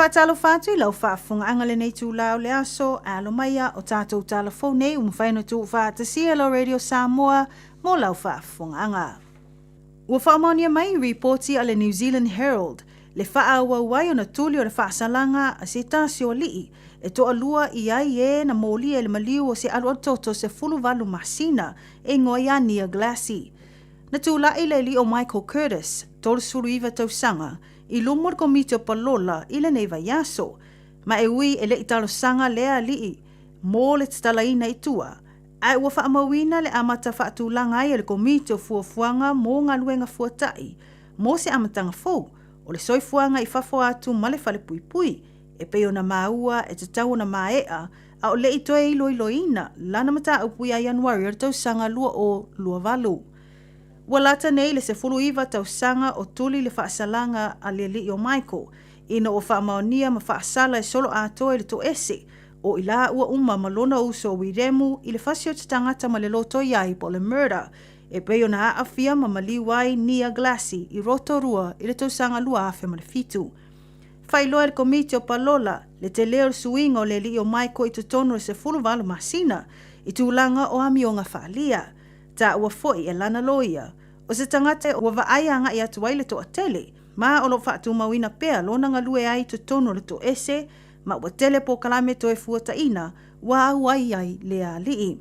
faatalofa atu i lau faafofogaaga lenei itulā o le aso, ae alo maia o tatou tala fou nei ua mafai ona tuufaatasia e lau Radio Samoa mo lau faafofogaaga. Ua faamaonia mai i ripoti a le New Zealand Herald le faaauau ai ona tuli o le faasalaga a se tasi o alii e toalua i ai e na molia i le maliu o se alualutoto 18 masina e igoa ia Nia Glassie. Na tulai le alii o Michael Curtis, 39 tausaga, i luma o le Komiti o Palola i lenei vaiaso, ma e ui e le i talosaga lea alii mo le tatalaina i tua, ae ua faamauina le amata faatulaga ai e le Komiti o Fuafuaga mo Galuega Fuata'i mo se amataga fou o le soifuaga i fafo atu ma le falepuipui, e pei ona maua e tatau ona mae'a a o le i toe iloiloina lana mataupu ia Ianuari o le tausaga 2028. Ua lata nei le 19 tausaga o tuli le faasalaga a le alii o Michael ina ua faamaonia ma faasala e solo atoa i le toese o i laua uma ma lona uso o Wiremu i le fasi o te tagata ma le loto i ai po o le murder e pei ona aafia ma maliu ai Nia Glassie i Rotorua i le tausaga 2007. Faailoa e le Komiti o Palola le tele o le suiga o le alii o Michael i totonu o le 18 masina i tulaga o amioga faaalia. Taua foi e lana loia, o se tagata ua vaai agai atu ai le toatele, ma o lo o faatumauina pea lona galue ai i totonu o le toese, ma ua tele polokalame toe fuataina ua auai ai lea alii.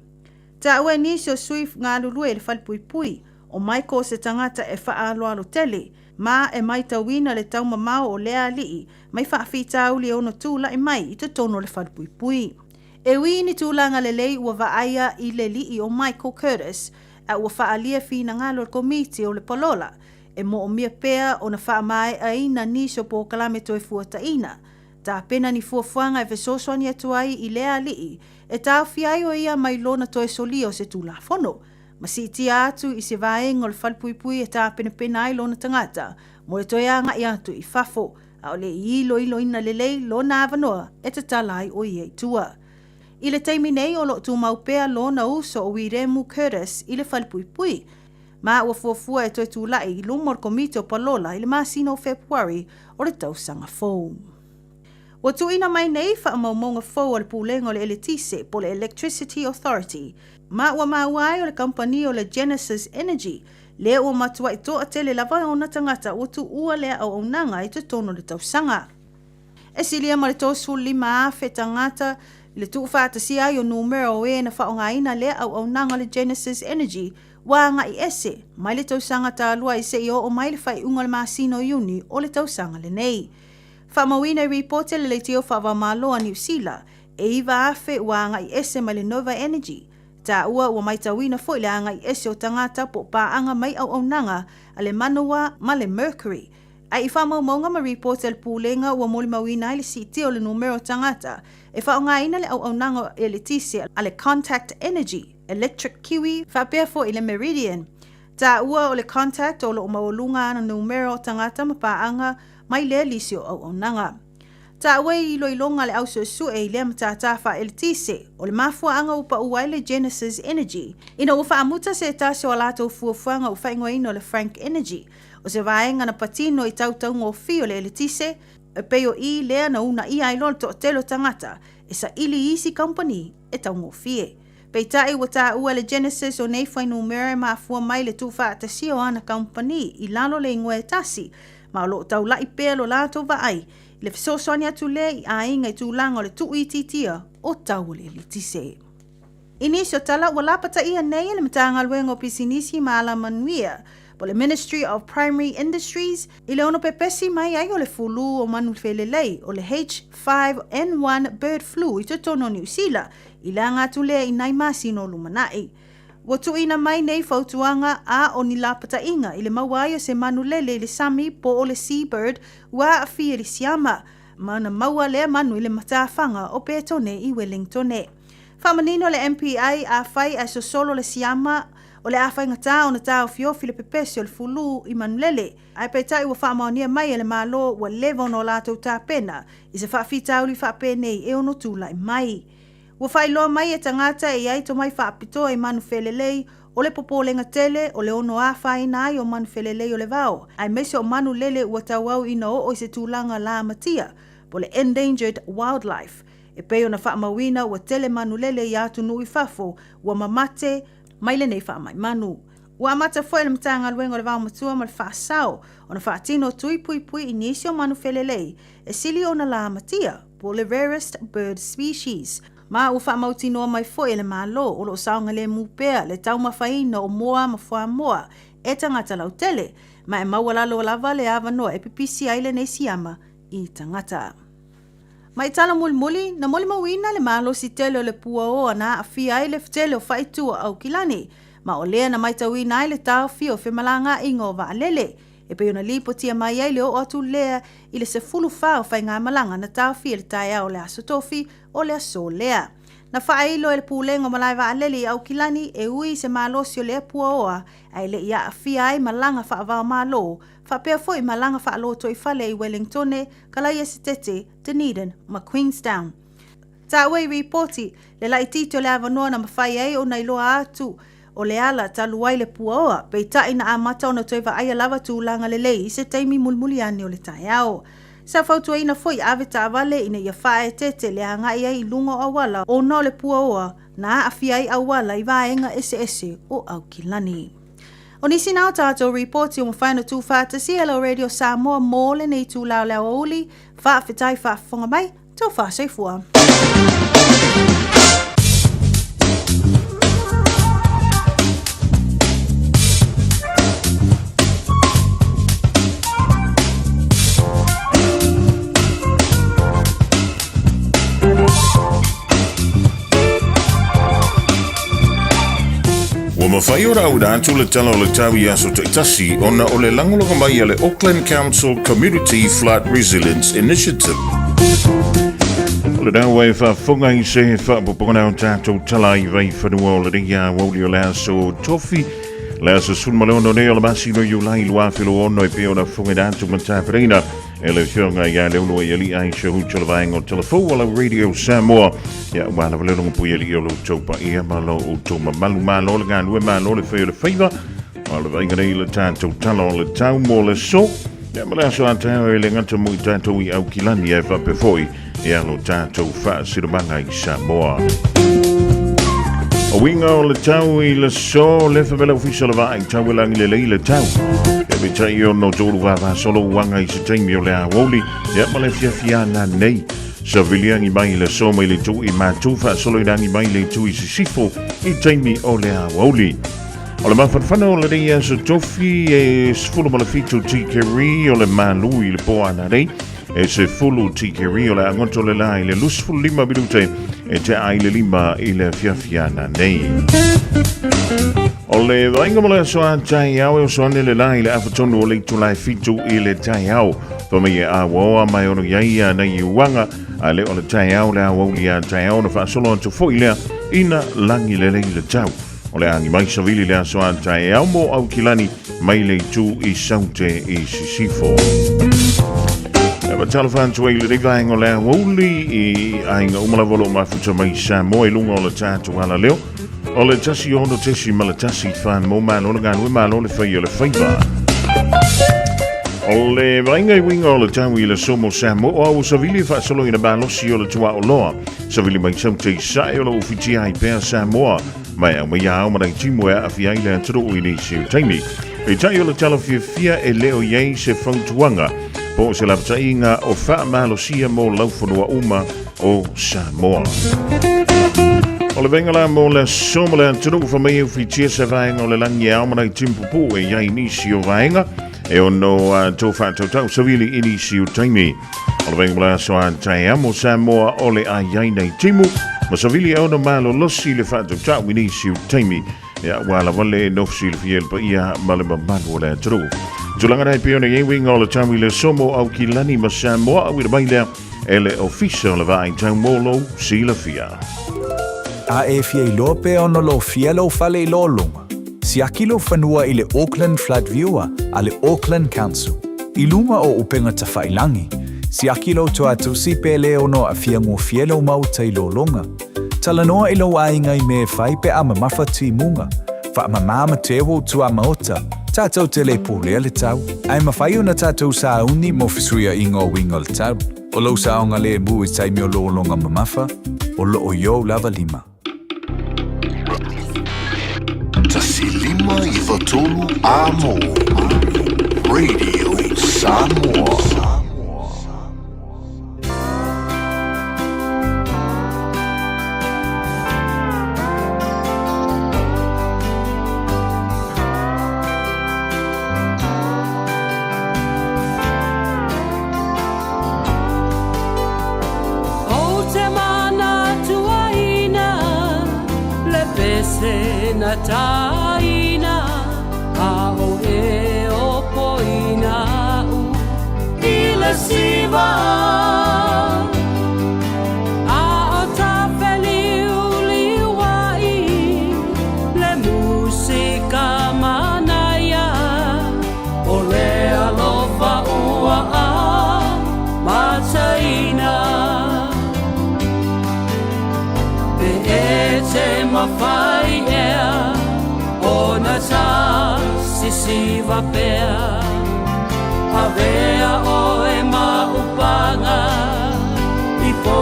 Taua e nisi o sui galulue i le falepuipui, o Michael o se tagata e faaaloalo tele, ma e maitauina le taumamao o lea alii mai faafitauli e ono tulai mai i totonu o le falepuipui. E ui i ni tulaga lelei ua vaaia i le lii o Michael Curtis, a ua faaalia finagalo e le Komiti o le Palola, e moomia pea ona faamaeaina nisi o polokalame toe fuataina, tapena ni fuafuaga e fesoasoani atu ai i lea alii e taofia ai o ia mai lona toe solia o se Tulafono, ma siitia atu i se vaega o le falepuipui e tapenapena ai lona tagata mo le toe agai atu i fafo, a o le i iloiloina lelei lona avanoa e tatala ai o ia i tua. I le taimi nei o lo o tumau pea lona uso o Wiremu Curtis i le falepuipui, ma ua fuafua e toe tulai i luma o le Komiti o Palola i le masina o Fepuari o le tausaga fou. Ua tuuina mai nei faamaumauga fou a le Pulega o le Eletise po o le Electricity Authority, ma ua maua ai o le kamupani o le Genesis Energy lea ua matuai toatele lava ona tagata ua tuua lea auaunaga i totonu o le tausaga. E silia ma le 35,000 tagata i le tuufaatasia ai o numera o e na faaaogaina lea auaunaga o le Genesis Energy ua agai ese mai le tausaga talu ai seia oo mai le faaiuga o le masina o Iuni o le tausaga lenei. Faamauina i ripoti a le Leitio Faava-o-Malo a Niu Sila, e 9,000 ua agai ese mai le Nova Energy. Taua ua maitauina foi le agai ese o tagata po o paaga mai auaunaga a le Manawa ma le Mercury. Ae i faamaumauga ma ripoti a le Pulega ua molimauina ai le siitia o le numera o tagata e faaaogaina le auaunaga eletise a le Contact Energy, Electric Kiwi faapea foi le Meridian. Taua o le Contact o lo o maualuga ana numera o tagata ma paaga mai lea lisi o auaunaga. Taua i iloiloga a le au suesue i lea matata faa-eletise, o le mafuaaga ua pau ai le Genesis Energy, ina ua faamuta se tasi o a latou fuafuaga ua faaigoaina o le Frank Energy, o se vaega na patino i tautaugofie o le eletise, e pei o i lea na uunaia ai loa le toatele o tagata e saili i isi kamupani e taugofie. Peitai ua taua e le Genesis o nei fuainumera e mafua mai le tuufaatasia o ana kamupani i lalo o le igoa e tasi, ma o lo o taula'i pea lo latou vaai i le fesoasoani atu lea i aiga i tulaga o le tuuitiitia o tau o le eletise. I nisi o tala ua lapataia nei e le Matagaluega o Pisinisi ma Alamanuia po o le Ministry of Primary Industries i le ono pepesi mai ai o le fulu o manu felelei o le H5N1 bird flu i totonu o Niu Sila i le aga atu lea i nai masina o lumanai. Ua tuuina mai nei fautuaga a o ni lapataiga i le maua ai o se manu lele i le sami po o le seabird ua aafia i le siama, ma na maua lea manu i le matafaga o Petone i Wellingtone. Faamanino le MPA, afai ae sosolo le siama, o le a faigata ona taofiofi le pepesi o le fulu i manulele, ae peitai ua faamaonia mai e le Malo ua leva ona o latou tapena i se faafitauli faapenei e ono tulai mai. Ua faailoa mai e tagata e i ai tomai faapitoa i manu felelei, o le popolega tele o le ono afaina ai o manu felelei o le vao, aemaise o manu lele ua tauau ina oo i se tulaga lamatia. po o le Endangered Wildlife. E pei ona faamauina ua tele manulele i atunuu i fafo ua mamate mai lenei faamai manu. Ua amata foi e le Matagaluega o le Vaomatua ma le Faasao ona faatino tui puipui i nisi o manu felelei e sili ona lamatia po o le rarest bird species. Ma ua faamautinoa mai foi e le Malo o lo o saogalemu pea le taumafaina o moa ma fuamoa e tagata lautele, ma e maualalo lava le avanoa e pipisi ai lenei siama i tagata. Ma i tala mulimuli, na molimauina le malosi tele o le puaoa na aafia ai le tele o faaitu o Aukilani, ma o lea na matauina ai le taofi o femalagaaiga o vaalele, e pei ona lipotia mai ai le oo atu lea i le 14 o faigamalaga na taofia i le taeao o le Aso Tofi o le aso lea. Na faailo e le Pulega o Malae Vaalele i Aukilani e ui i se malosi o lea puaoa ae le i aafia ai malaga faava-o-Malo faapea foi malaga faalotoifale i Wellingtone, Kalaiasetete, Dunedin ma Queenstown. Taua i ripoti, le laitiiti o le avanoa na mafai ai ona iloa atu o le ala talu ai le puaoa, peitai na amata ona toe vaaia lava tulaga lelei i se taimi mulimuli ane o le taeao. Sa fautuaina foi ave taavale ina ia faaeteete le agai ai i luga o auala ona o le puaoa na aafia ai auala i vaega eseese o Aukilani. O nisi na o tatou ripoti ua mafai ona tuufaatasia e lau Radio Samoa mo lenei itula o le aoauli. Faafetai faafofoga mai, taufa soifua. Ua mafai ona auina atu le Tala o le Tau i aso taitasi ona o le lagolago mai a le Auckland Council Community Flood Resilience Initiative. O lena ua e faafofoga i se faapopoga o tatou tala i vaifanua o lenei aoauli o le aso Tofi, le aso 16 nei o le masina o Iulai 2026 e pei ona fofogaina atu ma tapenaina E le afioga ia Leuluaialii Aisha Hutu o le vaega o Telefou o lau Radio Samoa. Ia ua lava le longo pui alii o lo outou paia ma lo outou mamalu. Malo le galue, malo le fai o le faiva. O le vaaiga nei le tatou tala o le tau mo le so. Ia ma le aso a taeao e le gata mo i tatou i Aukilani ae faapea foi ia lo tatou faasilomaga i Samoa. O uiga o le tau i le so, le fa mele ofisa le vaai tau e langi lelei le tau. E me tai o no tolu vava solo uanga i se taimi o le aouli, ia ma le fiafiana nei. Sa viliangi mai le so mai le tu i mātu faasolo i rangi mai le tu i sisifo i taimi o le aouli. O le mafanafana o lenei aso tofi e 17 tikeri o le malu i le po ana nei. E 10 tikeri o le agoto le la i le 25 minute e te ai le lima i le afiafi ana nei. O le vaaiga mo le aso a taeao e oso ane le la i le afatonu o le itula e 7 i le taeao. Fa mai e awaoa mai ono iai ia nei uanga a le o le taeao le aoauli a taeao na faasolo atu foi lea ina langi lelei le tau. O le agi mai savili le aso a taeao mo Aukilani mai le itu i Saute i Sisifo. E matalofa atu ai lenei vaega o le aoauli i aiga uma lava o lo o mafuta mai Samoa i luga o le tatou alaleo. O le 16.1 whanmo malo le galue malo le whai o le whaiva. O le vaaiga i uiga o le tau i le somo Samoa ua savili faasolo ina malosi o le tuaoloa. Savili mai Saute i sae o lo o fitia ai pea Samoa. Mai au mai ao mana i timu e aafia ai le atunuu i nisi o taimi. Peitai o le tala fiafia e le o i ai se fautuaga po o se lapataiga o faamalosia mo laufanua uma o Samoa. O le vaega la mo le aso ma le atunuu fa mai e ufitia se vaega o le lagi e ao mana i timu pupuu e i ai nisi o vaega e ono tō whaatautau savili i nisi o taimi. O le vaega mo le aso a taea mo Samoa o le ai ai nei timu, ma savili e ono malolosi le whaatautau i nisi o taimi. Ia, ua lava le nofo silafia e le paia ma le mamalu o le atunuu. Tulaga nei pei ona i ai uiga o le tau i le aso mo Aukilani ma Samoa, auina mai lea e le Ofisa o le Vaai Tau mo lou silafia. A e fia iloa pe ono lofia lou fale i lologa, siaki lou fanua i le Auckland Flood Viewer a le Auckland Council. I luga o upega tafailangi, siaki lou toatusi pe le ono aafia gofie lou maota i lologa. Talanoa i lou aiga i mea e fai pe a mamafa timuga. Faamama ma teu ou tuamaota, tatou te le pulea le tau, ae mafai ona tatou sauni mo fesuiaiga o uiga o le tau. O lou saogalemu i taimi o lologa mamafa, o loo i ou lava lima. 1593 Amo Radio Samoa. Ou te manatuaina le pese na taina a o e o poina u i le siva. A o ta feliuliuai le musika manaia o le alofa ua a mataina. Pe e te mawhai ea ona ta sisiva pea Avea oe ma upanga i po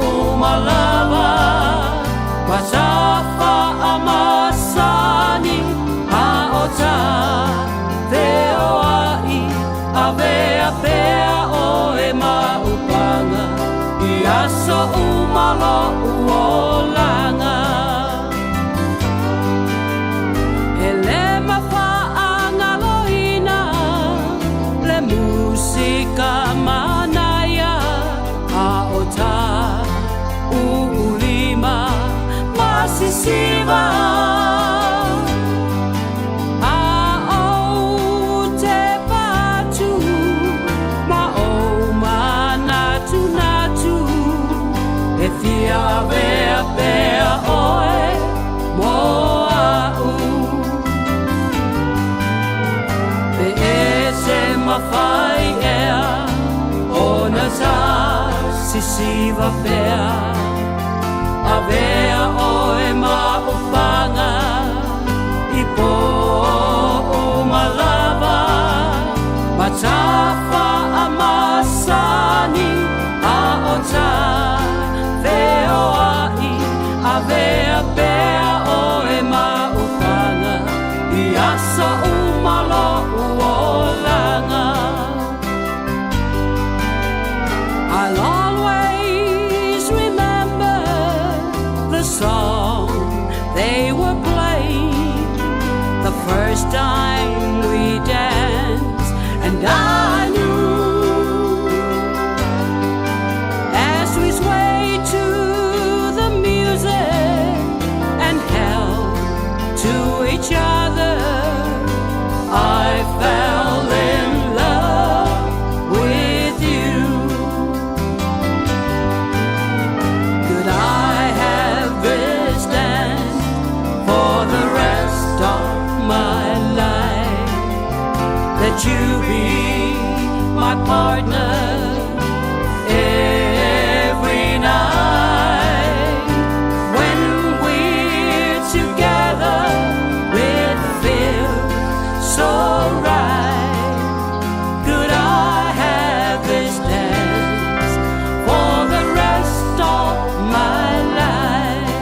umalava Matafa amasani a o ta feoai Avea pea oe ma upanga i aso umalo uolanga. E le mafaagaloina le musika manaia a o ta uulima masisiva. A ou te patu ma ou manatunatu e fia avea pea oe mo a'u. Pe e se mafai ea ona sa sisiva pea Avea oe ma upanga i po umalava Matafa amasani a o ta feoai Avea pea oe ma upanga i aso uma lo'u olaga. I'll always remember the song they were playing the first time we danced, and I knew as we swayed to the music and held to each other, I fell in love with you. Could I have this dance for the rest of my life? Let you be my partner every night. When we're together, it feels so right. Could I have this dance for the rest of my life?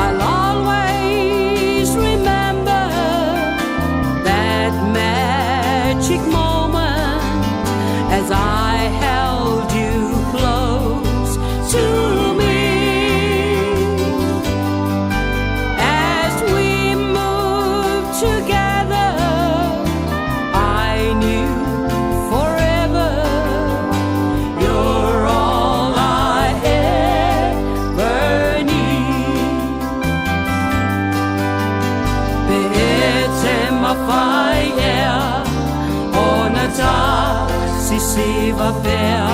I'll always remember that magic moment as I held you close to me. As we moved together, I knew forever you're all I ever need. Pe e te mawhai ea ona ta sisiva pea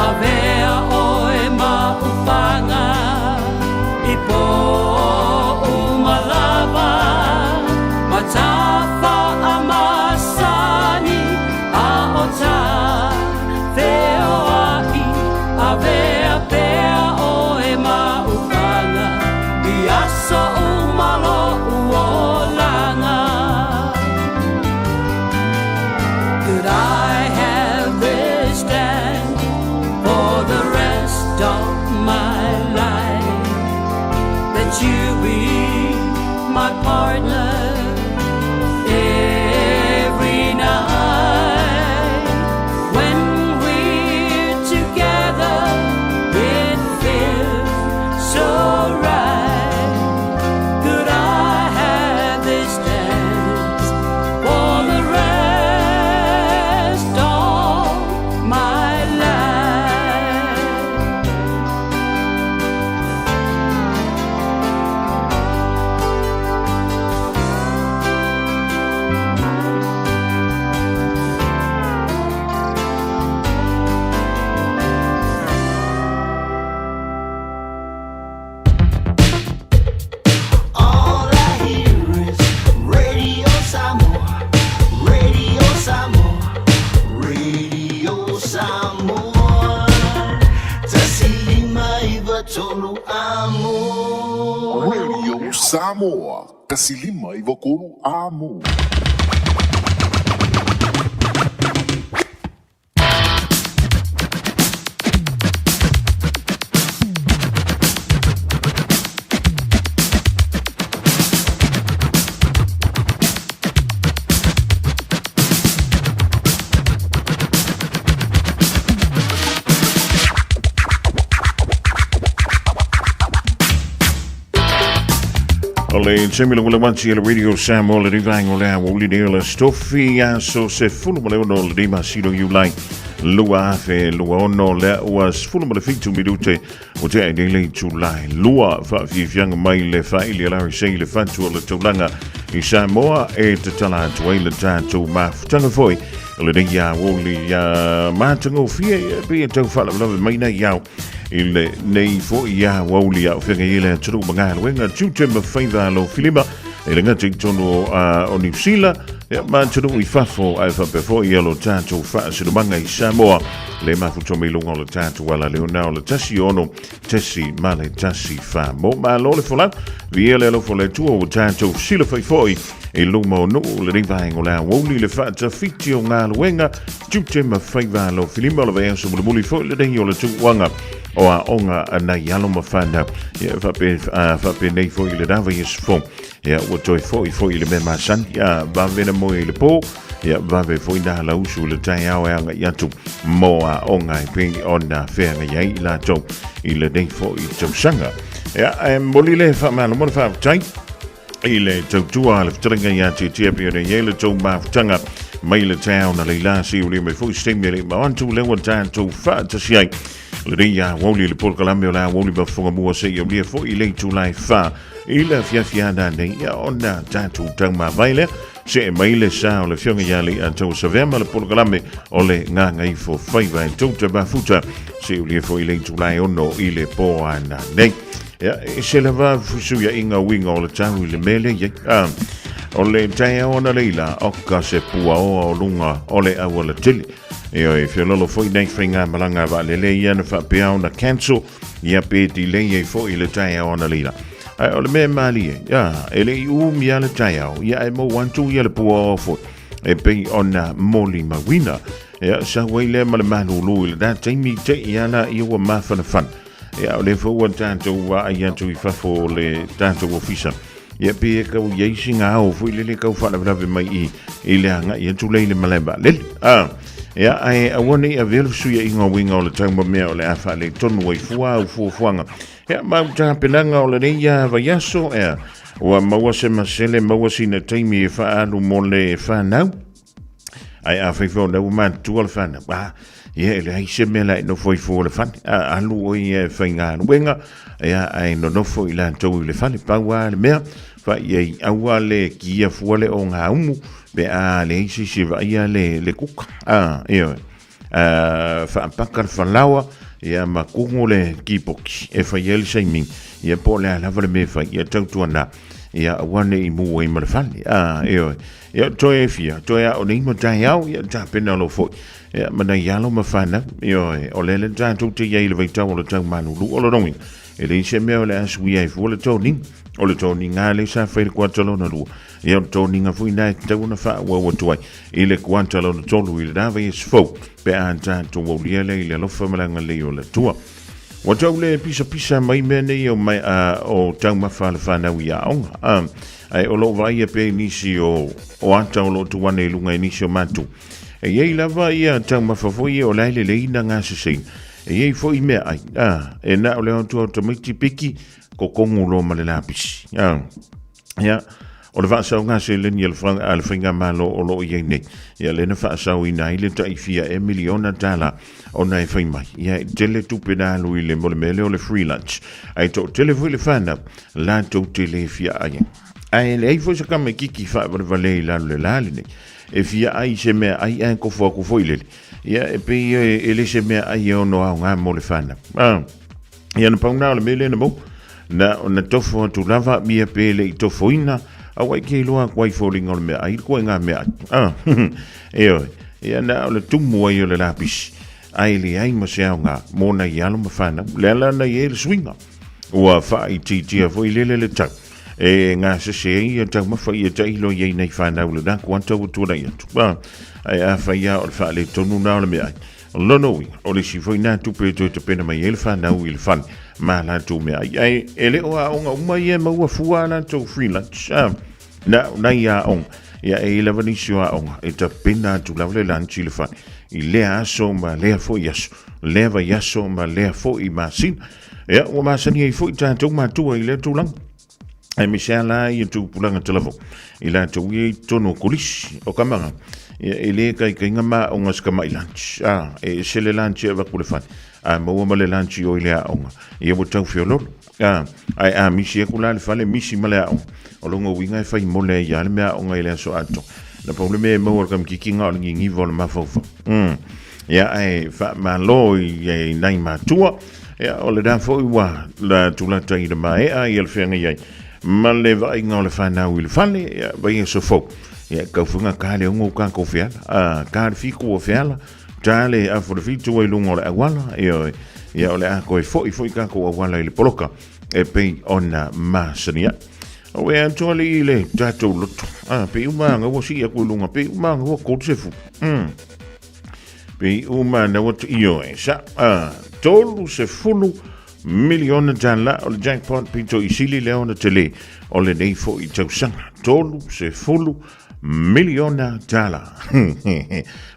Avea oe ma upanga i po umalava Matafa amasani a o ta feoai Avea pea oe ma upanga i aso uma lo'u olaga. Could partner every night. When we're together, it feels so right. Could I have this dance for the rest of my life? All I hear is Radio Samoa, Radio Samoa, Radio Samoa. 159 amo. Radio Samoa, 159 Amo. O le taimi lagolagoti e le Radio Samoa le rivaenga o le aoauli nei o le Aso Tofi, aso 16 o le 5 Iulai 2026, lea ua 17 minute o tea i nei le itulai lua. Faafiafiaga mai le faaili a Larry Sei le fatu o le taulaga i Samoa e tatala atu ai le tatou mafutaga foi o lenei aoauli matagofie pei e tau faalavelave mai nei ao i lenei foi aoauli a o feagai ai le atunuu ma galuega, tiute ma faiva alofilima e le gata i totonu o Niu Sila ia, ma atunuu i fafo ae faapea foi ia lo tatou faasinomaga i Samoa le mafutoa mai luga o le tatou ala leona o le 16.14. Mo malo le folau via le alofa o le Atua ua tatou silafai foi i luma o nuu lenei vaega o le aoauli le faatafiti o galuega, tiute ma faiva alofilima o le vaiaso mulimuli foi lenei o le tuuaga o aoga a nai alo ma fanau. Ia, fape, faapenei foi i lena vaiaso fou. Ia, ua toe foi foi i le mea masani, ia, vave na moe i le pō, ia, vave foi na lausu i le taeao e agai atu mo aoga e pei ona feagai ai i latou i lenei foi tausaga. Ia, e momoli le faamalo ma le faafetai i le tautua a le fetalaiga ia Tietia pei ona i ai le tou mafutaga mai le taeao na leila se uli mai foi se taimi e le i mao atu lea ua tatou faatasi ai lenei aoauli i le polokalame o le aoauli mafofoga mua seia aulia foi i le itula e 4 i le afiafi ana nei ia ona tatou taumavae lea see mai le sa o le afioga ia Lei'atau Savea ma le polokalame o le Gagaifo Faiva e tou te mafuta seia aulia foi i le itula e 6 i le po ana nei. Ia, e se lava fesuiaiga uiga o le tau i le mea lea i ai. Ah, o le taeao ana leila, o ka se puaoa o luga o le auala tele. Ioe, e feololo foi nei faigamalaga vaalele ia na faapea ona cancel, ia pe delay ai foi le taeao ana leila. Ae o le mea e malie, ia, e le i umi lava le taeao, ia ae maua atu ia le puaoa foi e pei ona molimauina. Ia, sau ai lea ma le malulu i lena taimi te i ala ia ua mafanafana. Ia, o lea foi ua tatou vaai atu i fafo o le tatou ofisa. Ia, pe e kau i ai sina ao foi lele kau faalavelave mai i, i le agai atu lea i le malae vaalele. Ah, ia, ae aua ne i avea le fesuiaiga o uiga o le tau ma mea o le a faaletonu ai fua au fuafuaga. Ia, ma au tapenaga o lenei ia vaiaso, ea, ua maua se masele, maua sina taimi e faaalu mo le whanau. Ae afai foi o lea ua matutua le fanau, a, ia e leai se mea la e nofo ai fua o le fale. A, alu ʻoe ia e faigaluega, ia, ae nonofo i latou i le fale. Pau lava le mea, fai i ai, aua le kia fua le ogaumu, pe a leai se isi e vaaia le, le kuka. A, ioe. A, faapaka le falaoa, ia ma kugu le kipoki e fai ai le saiming, ia po o le a lava le mea e fai, ia tautuana, ia aua ne i mu ai ma le fale. A, ioe. Ia, toe e fia, toe a o nei ma taeao, ia tapena lo foi. Ia, ma nai alo ma whanau, ioe, o le le tātou te iai le vaitau o le tau malulu o le rongi. E leai se mea o le a suia ai fua le toniga. O le toniga lea sa fai i le kuata lona lua. Ia, o le toniga foi lena e tatau ona faaauau atu ai i le kuata lona tolu i le la vaiaso fou, pe a tatou aulia lea i le alofa ma le agalelei o le Atua. Ua tau le pisapisa mai mea nei o mai a o taumafa a le whanau i aoga. A, ae o loo vaaia pea i nisi o o ata o loo tuu ane i luga i nisi o matou. E iai lava ia taumafa foi ia o la e lelei na gaseseina. E iai foi meaai, a, e na o le ao atu o tamaiti piki kokogu loa ma le lapisi. A, ia, o le faasaoga seleni a le a le faigamalo o loo iai nei, ia lea na faasaoina ai le tai fia ea miliona tala ona e fai mai, ia e tele tupe na alu i le mo le mea lea o le free lunch. Ae toatele foi le whanau, latou te le fia ai. Ae leai foi se tamaititi faavalevale i lalo le la lenei. E fia ai se mea ai ae kofo aku foi lele. Ia e pei e le se mea ai e ono aoga mo le whanau. Ah. Ia na pau na o le mea lea na mau. Na, na tofo atu lava, ia pe le i tofoina, aua i ke iloa aku ai foliga o le mea ai, koe ngā mea ai. Ah. E oe, ia na o le tumu ai o le lapisi. Ae leai ma se aoga mō nai alo ma whanau. Le ala na i e le suiga. Ua whaaitiitia foi lele le tau. E gasese ai ia taumafa ia tailo i ai nei whanau le nā kuata ua tuanai atu. A, ae a whai a o le whaaletonu nā o le mea ai. Lona uiga, o le isi foi nā tupe e toe tapena mai ai le whanau i le fale ma latou mea ai. Ae e le o aoga uma ia e maua fua a latou free lunch. A, na, nai aoga. Ia e i lava nisi o aoga e tapena atu lava le lunch i le fale. I lea aso ma lea foi aso. Lea vaiaso ma lea foi masina. Ia, ua masani ai foi tatou matua i lea tulaga. Aemaise lava la ia tupulaga talavou i latou ia i totonu o kolisi o kamaga. Ia, e le kaikaiga ma aoga se tama'i lunch. A, e ese le lunch e avatu i le fale, a maua ma le lunch i o i le aoga. Ia ua tau feololo. A, ae a misi atu la le fale, misi ma le aoga. O lona uiga e fai mole ai lava le mea aoga i le aso atoa. Na pau le mea e maua e le kamititi na o le niniva o le mafaufau. Ia, ae faamalo i nai matua. Ia, o lena foi ua la tulata i le maea ia le feagai ai ma le vaaiga o le whanau i le fale, ia, vaiaso fou. Ia, kauwhanga ka le 6 ka ko feala, a, ka le 7 o feala, ta le afu le 7 ai lunga o le auala, ia, ia o le a koe foi foi ka ko auala i le poloka, e pei ona masani ai. O e atu ali i le tatou loto. A, pe uma anga ua sii aku i lunga, pe uma anga ua kolu se fu. Pe uma na ua ioe sa a 30 miliona tala o le jackpot pito i sili lea ona tele o lenei foi tausaga. 30 miliona tala.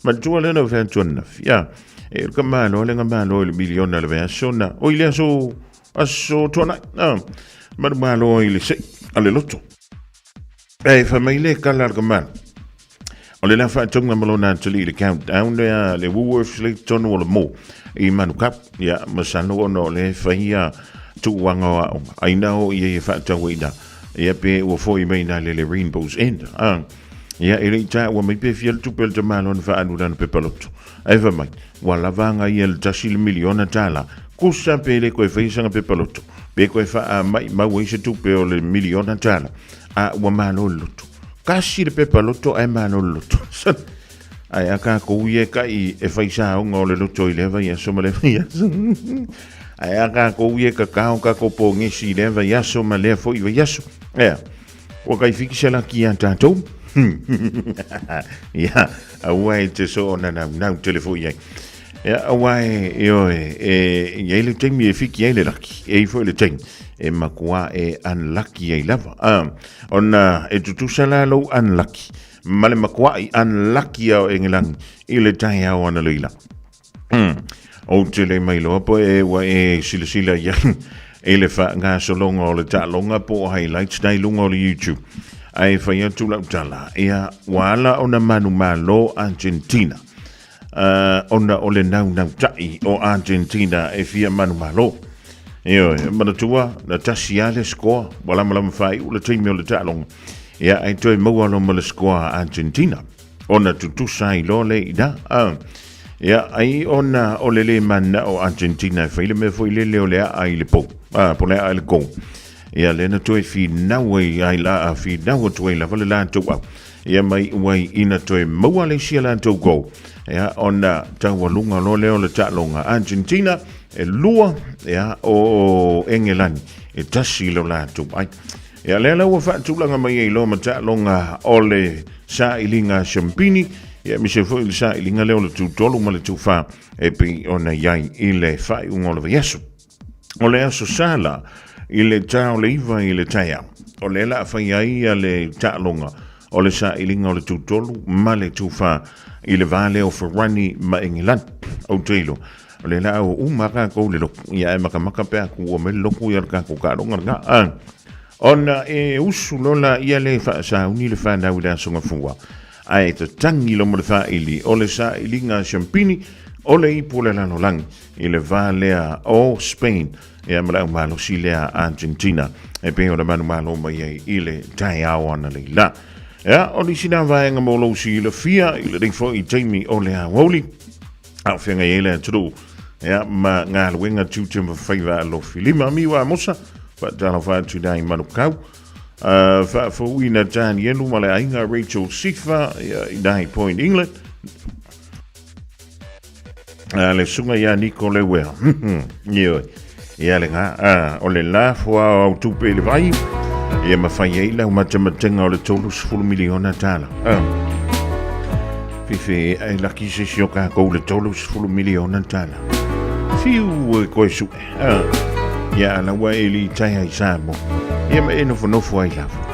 Matua lea na whea atu Ia, e ka malo le nga malo i le miliona le vaiaso na. O i le aso, aso tuanai. Ah, manu malo i le sei, a le loto. E wha mai le kala le ka malo. O le la whaatonga ma lona atali i le countdown lea le Woolworths le tonu o le mō i Manukau. Ia, masalo ona o le whaia tuuanga o aonga. Aina o ia ia whaataua ina. Ia pe ua foi mai nā le le Rainbow's End. Ah. Ia, e le i tā ua mai pe fia le tupe le tamalo na whaanu lana pepa loto. Ai wha mai, ua lava anga ia le tasi le miliona tāla. Kusa pe le koe whai sanga pepa loto. Pe koe wha a mai mau ai se tupe o le miliona tāla. A ua malo le loto. Kasi le pepa loto ae malo le loto. Ae a kākou ia e kai e whai sāonga o le loto i lea vaiaso ma lea vaiaso. Ae a kākou ia e kakao kākou pōgesi i lea vaiaso ma lea foi vaiaso. Ea, ua kai fiki se laki iā tātou. Ia, aua e te so o na nau nau tele foi ai. Ia, aua e, e oe, e, i ai le taimi e fiki ai le laki, e i foi le taimi, e makua e unlucky ai lava. Ah, ona e tutusa la lou unlucky, ma le makua'i unlucky a o Engelangi i le taeao analeila. Ou te le mailoa po e ua e silasila i ai i le faagasologa o le taaloga po o highlights na i luga o le YouTube. Ae fai atu lau tala, ia ua ala ona manumalo Argentina. Ona o le naunautai o Argentina e fia manumalo. Ioe, manatua, na tasi lava le score, ua lamalama faaiu le taimi o le taaloga. Ia, ae toe maua loa ma le score a Argentina. Ona tutusa ai loa lea i ina. Ia, ai ona o le lē mananao o Argentina e fai le mea foi lele o le aa i le pou, po o le aa i le goal. Ia, lea na toe finau ai ai la, finau atu ai lava le latou au. Ia mai ua ina toe maua le isi a latou goal. Ia, ona taualuga loa lea o le taaloga Argentina e 2, ia, o Engelani e 1 lo latou ai. Ia, lea la ua faatulaga mai ai loa ma taaloga o le sailiga siampini, ia aemaise foi le sailiga lea o le tū 3 ma le tū 4 e pei ona i ai i le faaiuga o le vaiaso. O le Aso Sa la, i le ta o le 9 i le taeao, o lea la a fai ai le taaloga o le sailiga o le tutolu ma le tufa i le va lea o Farani ma Engilani. Ou te iloa, o lea la a o uma kākou i le lotu, ia ae makamaka pe a tuua mai le lotu ia o le tatou taaloga lena. A, ona e usu loa laia lea e faasauni le fanau i le Aso Gafua, ae tatagi loa ma le faili o le sailiga a siampini o le ipu o le lalolagi i le va lea o Spain ia ma le aumalosi lea Argentina e pei ona manumalo mai ai i le taeao analeila. Ia, o nisi nā vaega mo lou silafia i lenei foi taimi o le aoauli, a o feagai ai le atunuu ia ma galuega tiute ma faiva alofi lima. Amiu Amosa, faatalofa atu i nai Manukau, faafouina Danielu ma le aiga Rachel Sifa ia, i nai Point England, A le susuga ia Niko Leuea. Ioe. Ia le ga, a, o le lafo ao au tupe i le vai, ia mafai ai lau matematega o le $30 miliona. A. Fife ai laki se si o kākou le $30 miliona. Fiu e koe sue. A. Ia ala ua e li tai ai Samoa. Ia ma e nofonofo ai lava.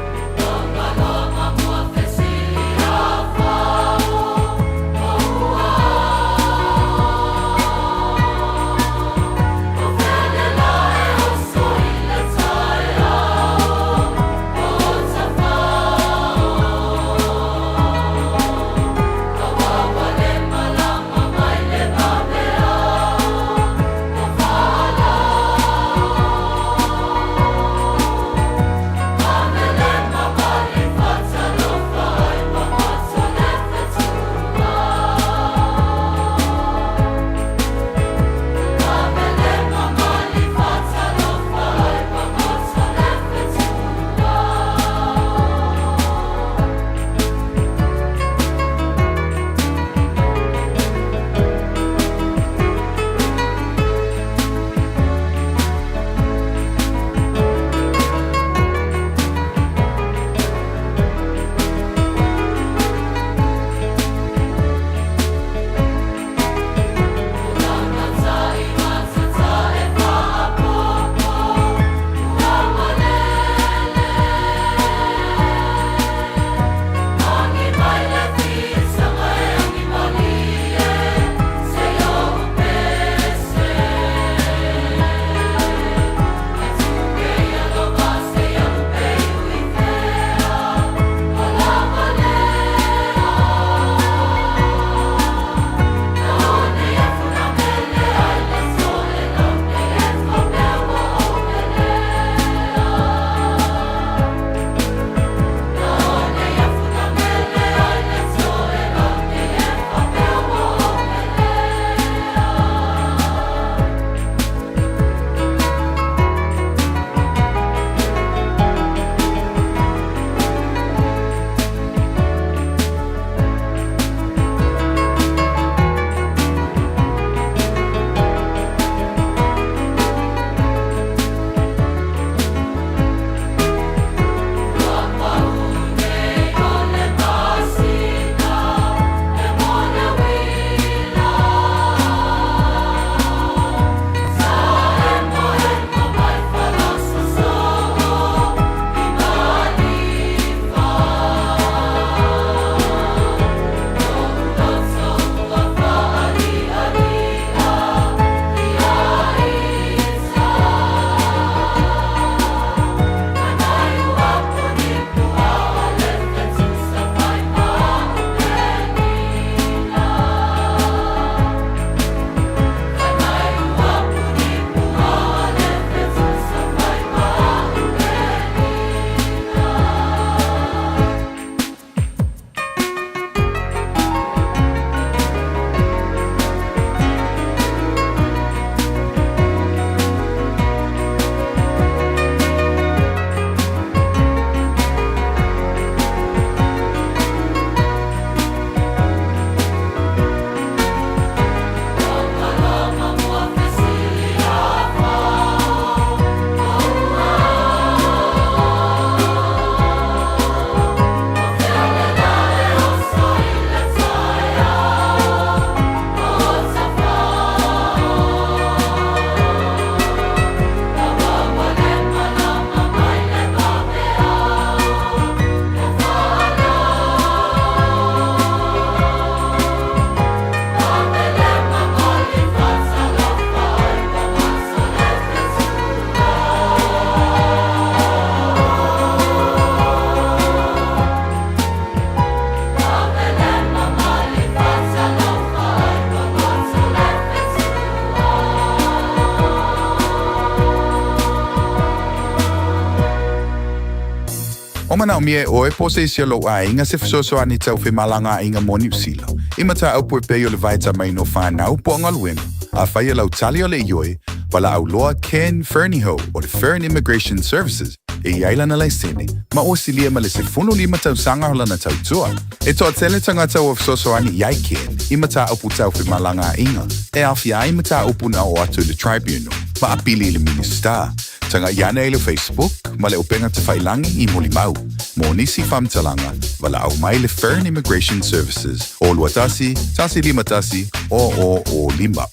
manaʻomia e ʻoe po o se isi o lou ʻaiga se fesoasoani tau femalagaaiga mo Niu Sila, i mataupu e pei o le vaetamaina o fanau po o galuega, afai o lau tali o le ioe, valaau loa Ken Fernihough o le Fern Immigration Services e i ai lana laisene ma ua silia ma le 15 tausaga o lana tautua. E toatele tagata ua fesoasoani i ai Ken i mataupu tau femalagaaiga e aofia ai mataupu na oo atu i le Tribunal ma apili i le Minisita. Taga'i ane i le Facebook ma le upega tafailagi i molimau. Mo nisi faamatalaga, valaau mai le Fern Immigration Services o 21 151 0005.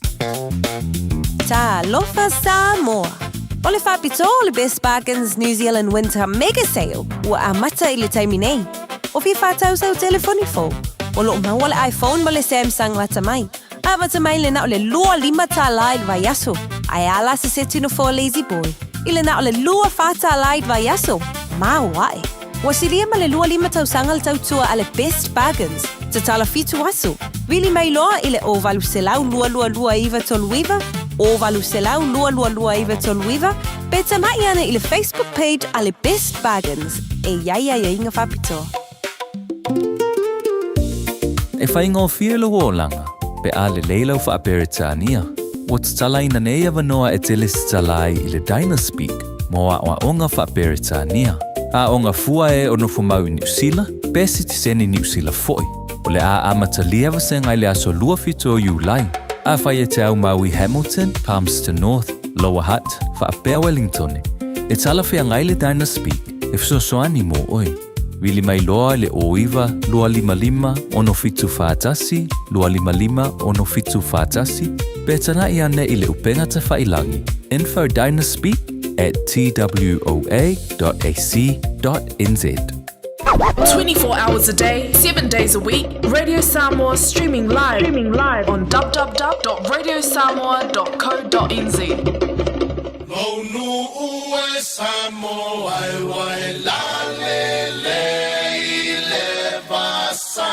Talofa Samoa! O le faapitoa o le Best Bargains New Zealand Winter Mega Sale ua amata i le taimi nei. O fia faatau sau telefoni fou? O lo o maua le iPhone ma le Samsung lata mai. Amata mai le na o le 25 tālā i le vaiaso, ae a la se seti nofoa Lazy Boy i le na o le 24 tālā i le vaiaso? Maoae! Ua silia ma le 25 tausaga le tautua a le Best Bargains, tatala 7 aso. Vili mai loa i le 0800 222 939, 0800 222 939, pe tama'i ane i le Facebook page a le Best Bargains e i ai aiaiga faapitoa. E faigofie lou olaga pe a lelei lau Faa-Peretania. Ua tatalaina nei avanoa e te lesitala ai i le Dynaspeak mo aoaoga Faa-Peretania. Aoga fua e o nofomau i Niu Sila, pe sitiseni Niu Sila foi. O le a amatalia vasega i le aso 27 o Iulai. Afai e te aumau i Hamilton, Palmerston North, Lower Hutt, faapea Wellingtone, e talafeagai le Dynaspeak e fesoasoani mo oe. Vili mai loa i le 09 255 6741 255 6741 pe taga'i ane i le upega tafailagi infodynaspeak@twoa.ac.nz. 24 hours a day, 7 days a week, Radio Samoa streaming live, streaming live on www.radiosamoa.co.nz. Lou nuu e Samoa e uae lalelei le vasa.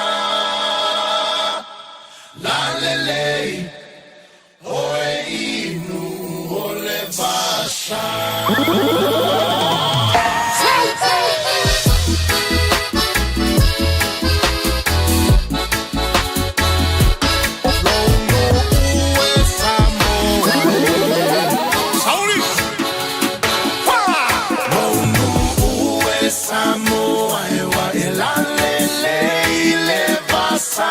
Lalelei, oe inu o le vasa. Lou nuu e Samoa e Sauli! Lou nuu e Samoa e uae lalelei le vasa.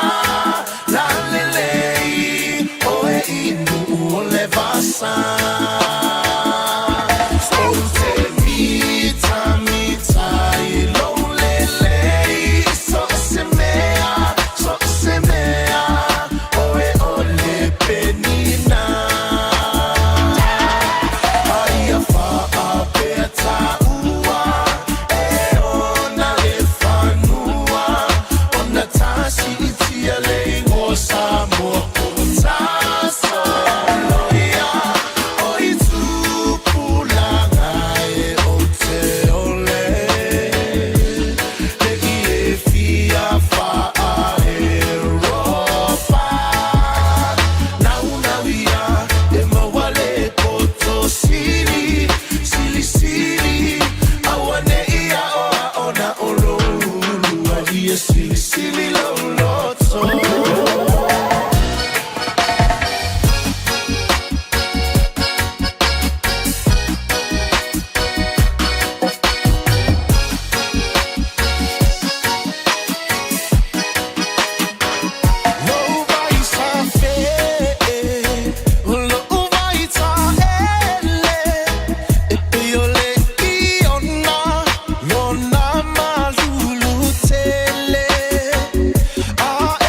Lalelei, oe inu o le vasa. Ou te mitamita i lou lelei, so o se mea, so o se mea, oe o le penina. Aia faapea taua, e ona le fanua, ona tasi i tia le igoa Samoa ko tasoloia, o i tupulaga e o te ole. Le i e fia faa-Europa. Naunau ia e maua le poto sili, sili sili, auane'i aoao na o lou ulu a ia silisili lou loto. Lou vai safe, lou vai taele, e pei o le iona, lona malulu tele. A e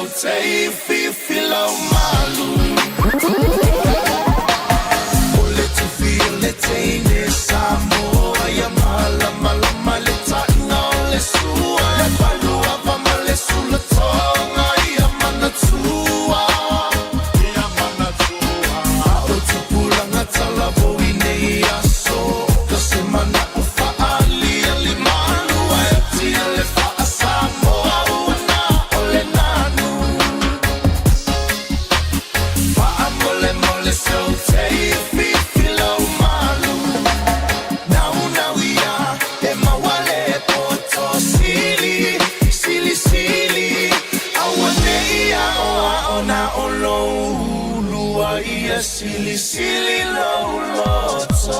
seu tei fifi lau malu. O le tufi o le teine Samoa ia malamalama le taʻiga o le sua. Le paluava ma le sulatoga ia manatua. Ia manatua. A o tupulaga talavou i nei aso. Ka se mana'o fa'aaliali malu ae atia le fa'asamoa ua na o le nanu. Fa'amolemole seu tei fifi lau malu. Naunau ia e maua le poto sili, sili sili. Aua nei aoao na o lou ulua ia sili sili lou loto.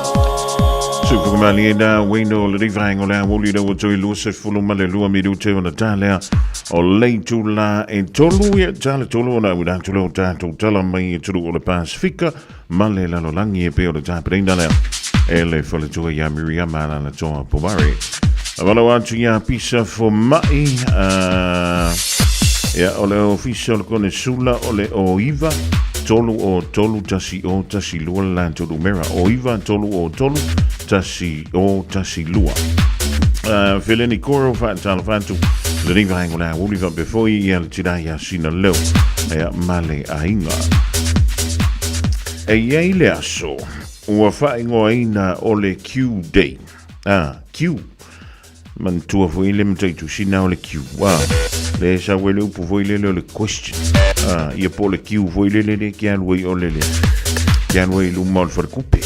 Sukumalie na wino le rivaengo le awoli le wato i lua se fulu ma le lua minute ona talea o leitu la e tolu ia tale tolu ona ua atu leo tatou tala mai e tulu o le Pasifika ma le lalolangi e pei o le tapenaina lea e le faletua ia Miriama Alaalatoa Pomare. Avalo atu ia Pisa Foma'i ia o le ofisa o le konesula o le o iva tolu o tolu tasi o tasi lua le latou numera o iva tolu o tolu tasi o tasi lua. Feleni Koro whaatalofa atu lenei vaenga o le aoauli faapea foi ia le tina ia Sina Leo ia ma le aiga. E i ai le aso ua faaigoaina o le Q Day. Ah, Q. Manatua foi le mataitusi o le Q. Ah, le sau ai le upu foi lele o le question. Ah, ia po o le Q foi lele le ke alu ai o lele. Ke alu ai i luma o le falekupe.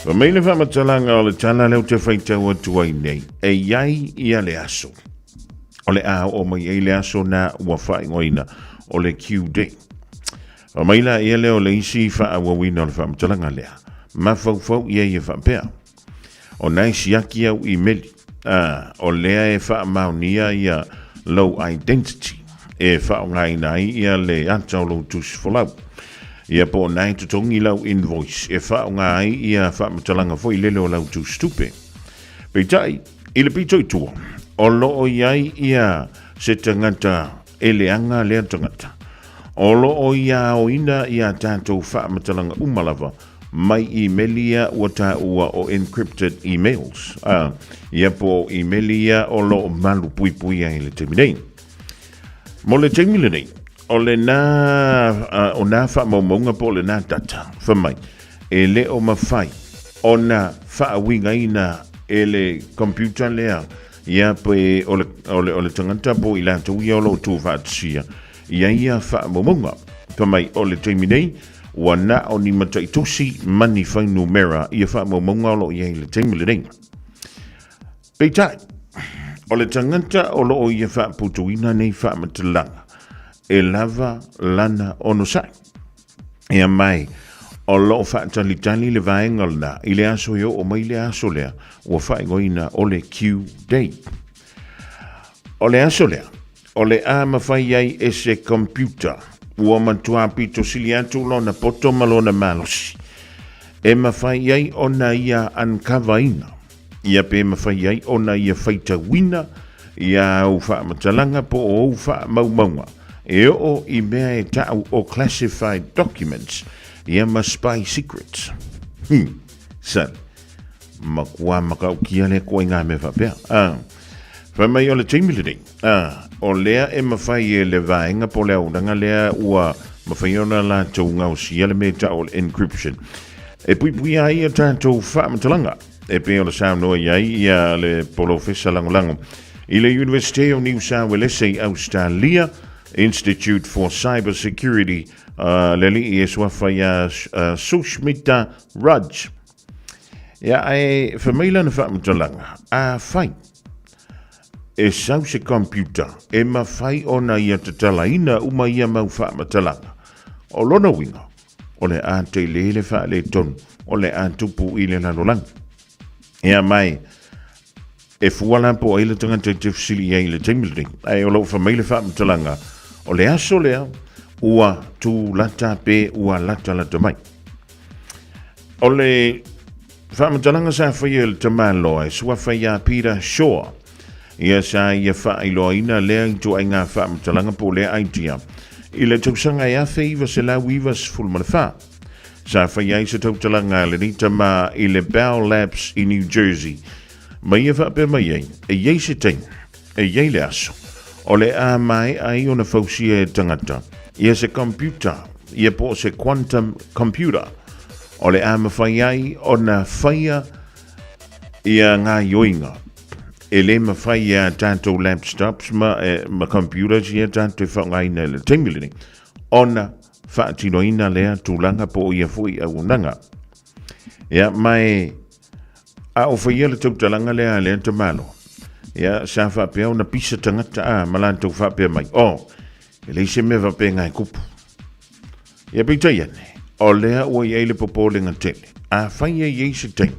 Fa mai le faamatalaga o le tala lea ou te faitau atu ai nei, e i ai ia le aso. O le a oo mai ai le aso na ua faaigoaina o le Q Day. Fa mai la ia lea o le isi faaauauina o le faamatalaga lea, mafaufau i ai e faapea, O na e siaki au imeli, a, o lea e faamaonia ia lou identity e faaaogaina ai ia le ata o lou tusi folau. Ia po o na e totogi lau invoice e faaaoga ai ia faamatalaga foi lele o lau tusi tupe. Peitai, i le pito i tua, o lo o i ai ia se tagata e leaga lea tagata. O lo o ia aoina ia tatou faamatalaga uma lava mai imeli ia ua taua o encrypted emails, a, ia po o imeli ia o lo o malu puipui ai i le taimi nei. Mo le taimi lenei, o lena, o nā faamaumauga po o lena data, fai mai, e le o mafai ona faauigaina e le computer lea, ia pe o le, o le, o le tagata po o i latou ia o lo o tuufaatasia ia ia faamaumauga. Fai mai, o le taimi nei, ua na o ni mataitusi ma ni fuainumera ia faamaumauga o lo o i ai i le taimi lenei. Peitai, o le tagata o lo o ia faaputuina nei faamatalaga, e lava lana onosai. Ia mai, o lo o faatalitali le vaega lena i le aso e oo mai le aso lea ua faaigoaina o le Q-Day. O le aso lea, o le a mafai ai e se computer ua matua pito sili atu lona poto ma lona malosi e mafai ai ona ia uncover ina, ia pe mafai ai ona ia faitauina ia au faamatalaga po o ou faamaumauga e oo i mea e ta'u o classified documents ia ma spy secrets. Sale. Matua matautia lea koe ngā mea faapea. Ah. Fai mai o le taimi lenei, ah, o lea e mafai e le vaega po o le auaunaga lea ua mafai ona latou gaosia le mea e ta'u o le encryption. E puipuia ai a tatou faamatalaga e pei ona saunoa i ai ia le polofesa lagolago i le Universite o Niu Sauelese i Ausetalia, Institute for Cyber Security, le alii e suafa ia Sushmita Raj. Ia, ae fai mai lana faamatalaga, afai e sau se computer e mafai ona ia tatalaina uma ia mau faamatalaga, o lona uiga, o le a tele le faaletonu o le a tupu i le lalolagi. Ia mai, e fua la po o ai le tagata e te fesili i ai i le taimi lenei, ae o lo o fai mai le faamatalaga, o le aso lea ua tūlata pe ua latalata mai. O le faamatalaga sa faia e le tamaloa e suafa iā Peter Shaw. Ia sa ia faailoaina lea ituaiga faamatalaga po o lea idea i le tausaga e 1994. Sa faia ai se tautalaga a lenei tama i le Bell Labs i New Jersey, ma ia faapea mai ai, e i ai se taimi, e i ai le aso, o le a maea ai ona fausia e tagata ia se computer, ia po o se quantum computer, o le a mafai ai ona faia ia gaoioiga e le mafai e a tatou laptops ma, e, ma computers ia tatou e faaaogaina i le taimi lenei ona faatinoina lea tulaga po o ia foi auaunaga. Ia, ma e a o faia le tautalaga lea a lea tamalo, ia, sa faapea ona pisa tagata a ma latou faapea mai, oh, e leai se mea faapena e kupu. Ia peitai ane, o lea ua i ai le popolega tele, afai e i ai se taimi,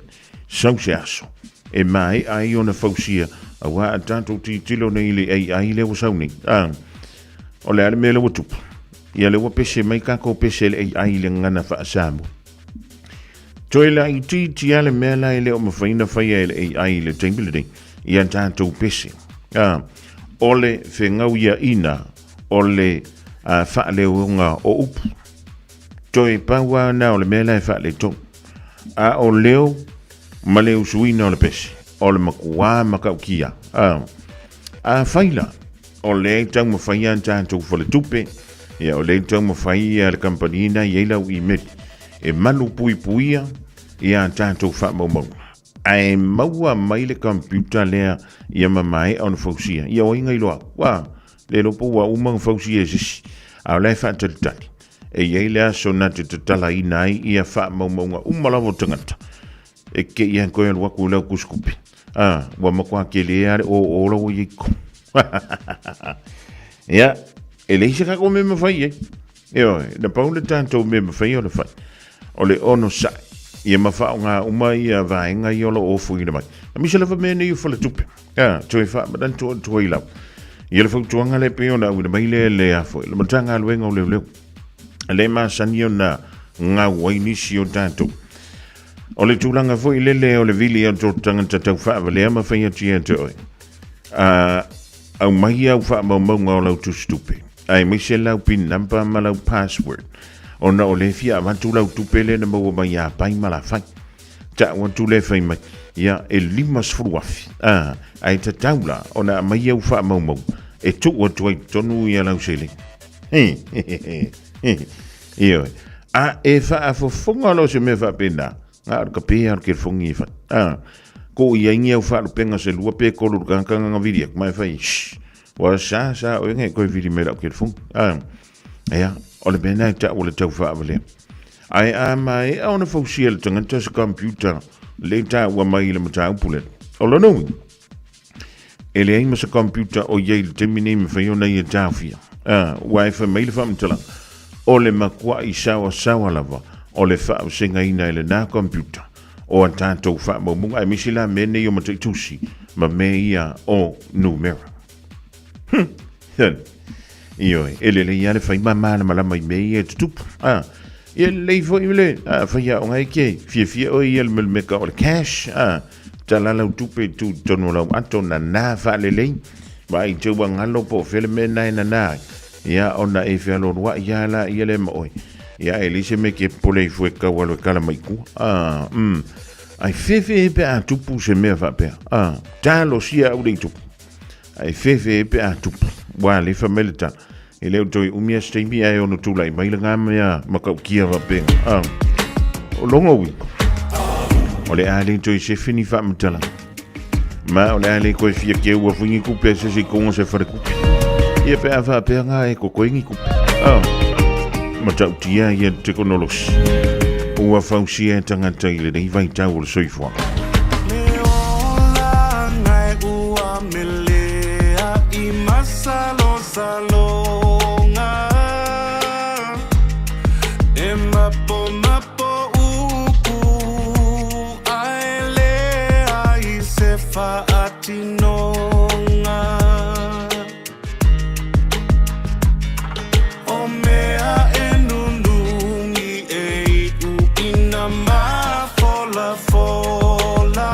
sau se aso, e maea ai ona fausia, aua a tatou tilotilo nei i le AI lea ua sau nei, a, o le a le mea lea ua tupu? Ia lea ua pese mai tatou pese le AI i le gagana faa-Samoa. Toe laitiiti lava le mea la e le o mafai ona faia e le AI i le taimi lenei, ia tatou pese. A, o le fegauiaina o le faaleoga o upu. Toe pau lava na o le mea la e faaletonu. A o leo ma le usuina o le pese, o le makuā matautia. A, afai la, o lea e taumafai a tatou faletupe, ia o lea e taumafai ia le kamupani na i ai lau email, e malu puipuia ia tatou faamaumauga. Ae maua mai le computer lea ia ma maea ona fausia. Ia o ai na iloa atu? Ua le iloa po ua uma ona fausia e se isi. A o la e faatalitali. E i ai le aso na te tatalaina ai ia faamaumauga uma lava o tagata. E te i a koe alu atu i lau tusitupe. A, ua matua tele lava le oo la ua i ai ko. Ia, e leai se tatou mea e mafai ai. Ioe, na pau le tatou mea e mafai ona fai, o le onosai, ia ma faaaoga uma ia vaega ia o lo o ofoina mai. Aemaise lava mea nei o faletupe. A, toe faamanatu atu ai lava. Ia le fautuaga lea pei ona auina mai lea le a foi, le Matagaluega o Leoleo. Le masani ona gau ai nisi o tatou. O le tulaga foi lele o le vili atu o tagata tau faavalea ma fai atu ia te oe. A, aumai au faamaumauga o lau tusitupe, aemaise lau pin number ma lau password, ona o lea e fia avatu lau tupe lea na maua mai ia Pai ma Lafai. Ta'u atu lea fai mai, ia, e 50,000, a, ae tatau la ona aumai au faamaumauga e tuu atu ai i totonu ia lau seleni. Ioe. A e faafofoga loa se mea faapena, na o le kape lava o le kelefogi e fai. A, ko i ai ni au faalupenga se lua pe tolu i le tagata na vili atu, ma e fai, shh, ua sa sa oe nei koe vili mai lau kelefogi. A, ia, o le mea lena e ta'u o le tau faavalea. Ae a maea ona fausia e le tagata se computer le taua mai i le mataupu lea. O lona uiga, E leai ma se computer o i ai i le taimi nei mafai ona ia taofia. A, ua e fai mai le faamatalaga, o le matuai saoasaoa lava o le faavasegaina e lenā computer o a tatou faamaumauga, aemaise la mea nei o mataitusi ma mea ia o numera. Hum! Ioe, e lelei lava le fai ma malamalama i mea ia e tutupu. A, ia lelei foi le a, fai aoga e ke fiafia oe ia le melemeka o le cash. A, tala lau tupe i tu tonu o lau ato nana faalelei. Vaai te ua galo po o fea le mea na e nana ai. Ia, ona e fealoaloai ia la ia le ma oe. Ia, e leai se mea ke popole ifo e kau alo e kala mai i tua. A, ai fefe e pe a tupu se mea faapea. A, talosia au le i tupu. Ai fefe e pe a tupu. Ua alefa mai le tala. E le o toe umi a se taimi ae ono tulai mai le ngā mea matautia faapena. Ah. O lona uiga, o le a le toe sefe ni faamatalaga. Ma o le a le toe fia keua foi ni tupe a se isi i totonu o se faletupe. Ia pe a faapea ngā e totoe ni tupe. Ah. Matautia ia le tekonolosi. Ua fausia e tagata i lenei vaitau o le soifuaga. Le olaga e ua melea i masalosaloga E mapomapo upu ae leai se faatinoga O mea e nunungi e iu ina mafolafola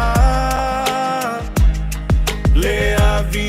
Le aviavi.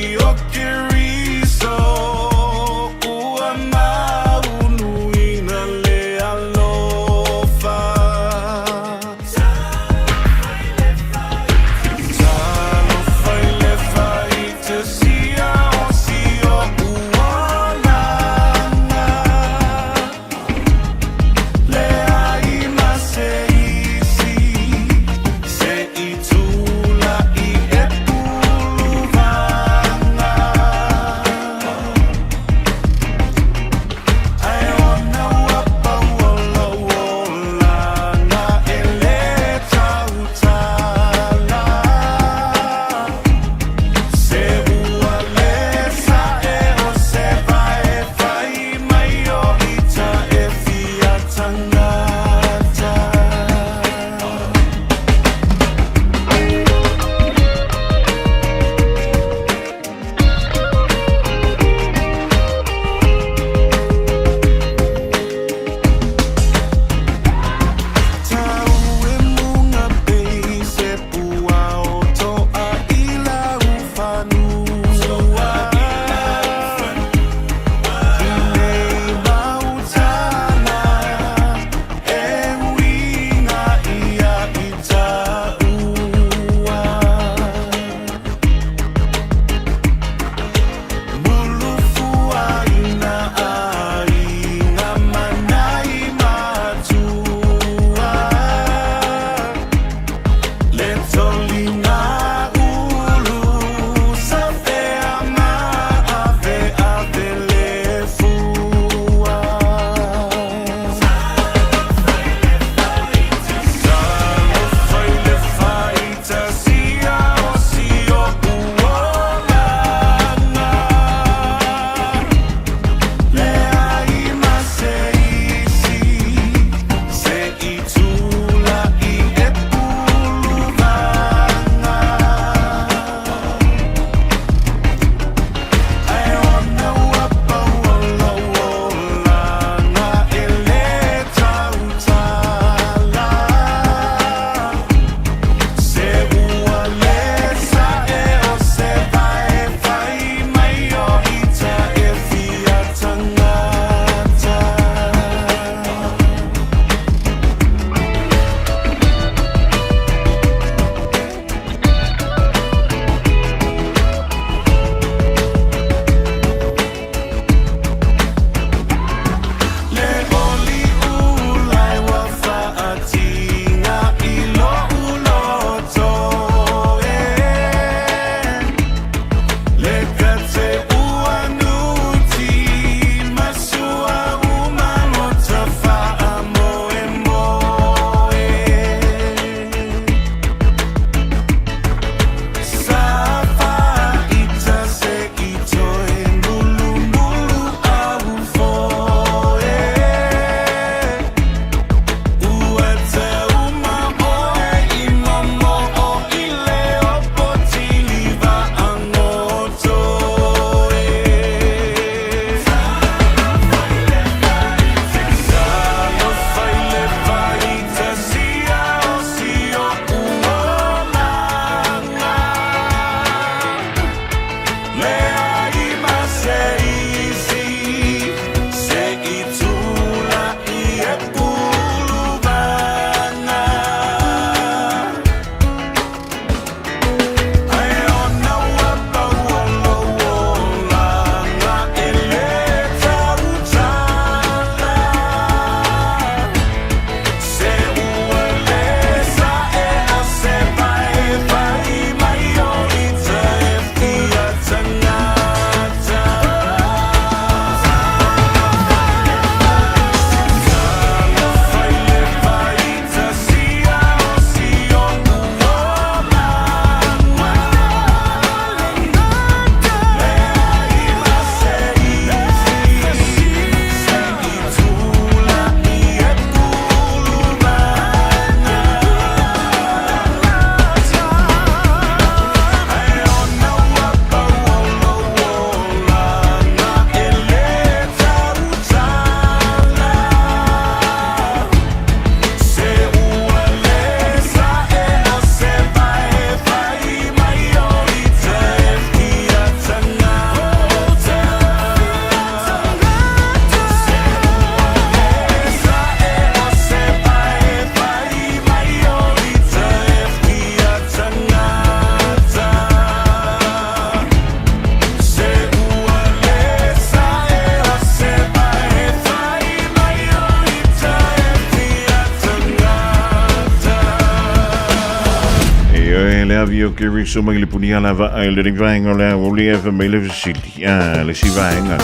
E le avi o ke riso mai le puni ala va ai le vaenga o le au le efa mai le fesili. A le si vaenga.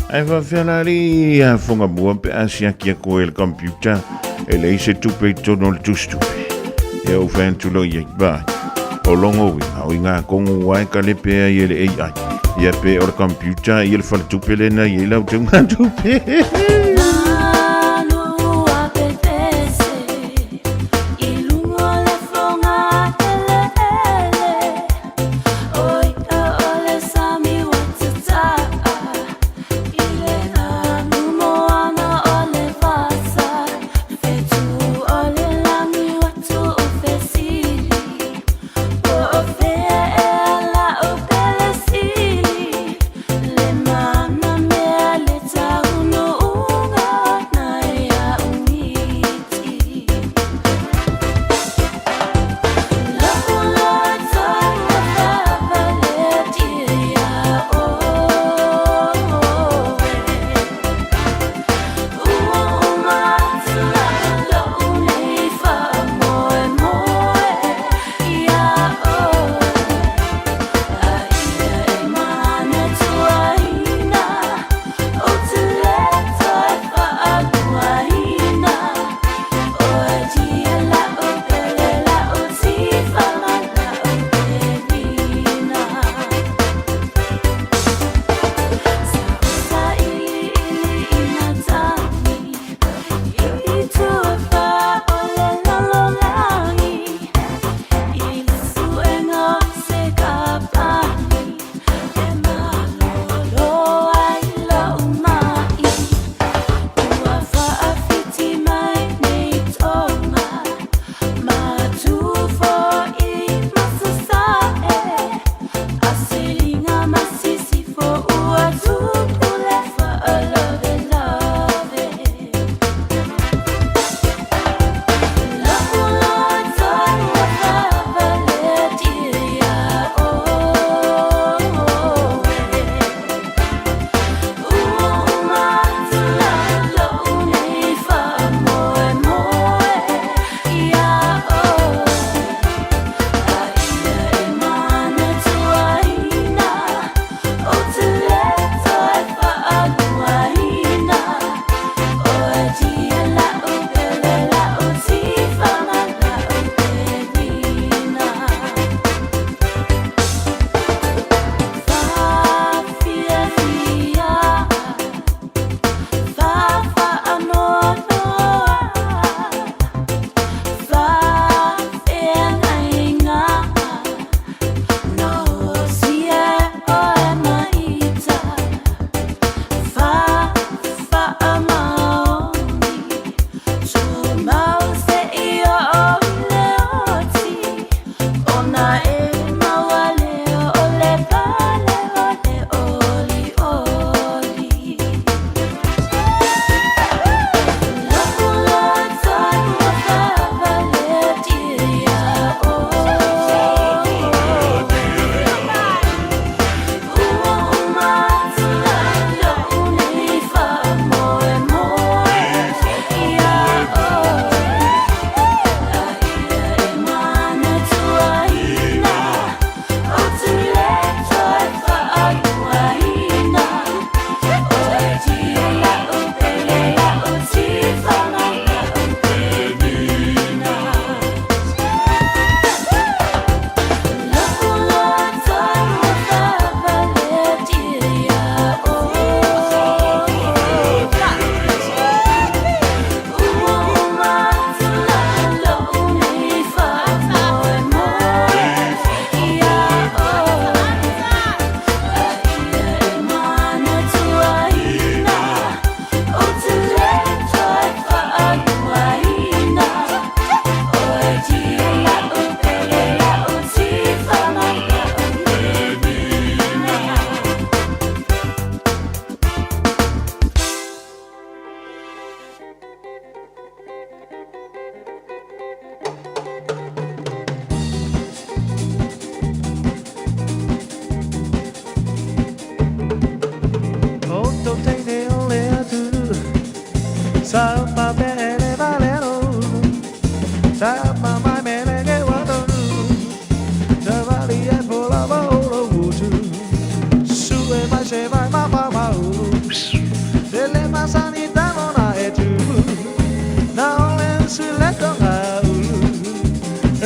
Ai fa fela li a fonga mua pe a siaki a koe le computer e le se tupe i tonu o le tustupe. E au whan tulo i ai ba. O longo winga o i ngā kongo wai ka le pea i le AI. Ia pe o le computer i le whalatupe le na i lau te ngā tupe.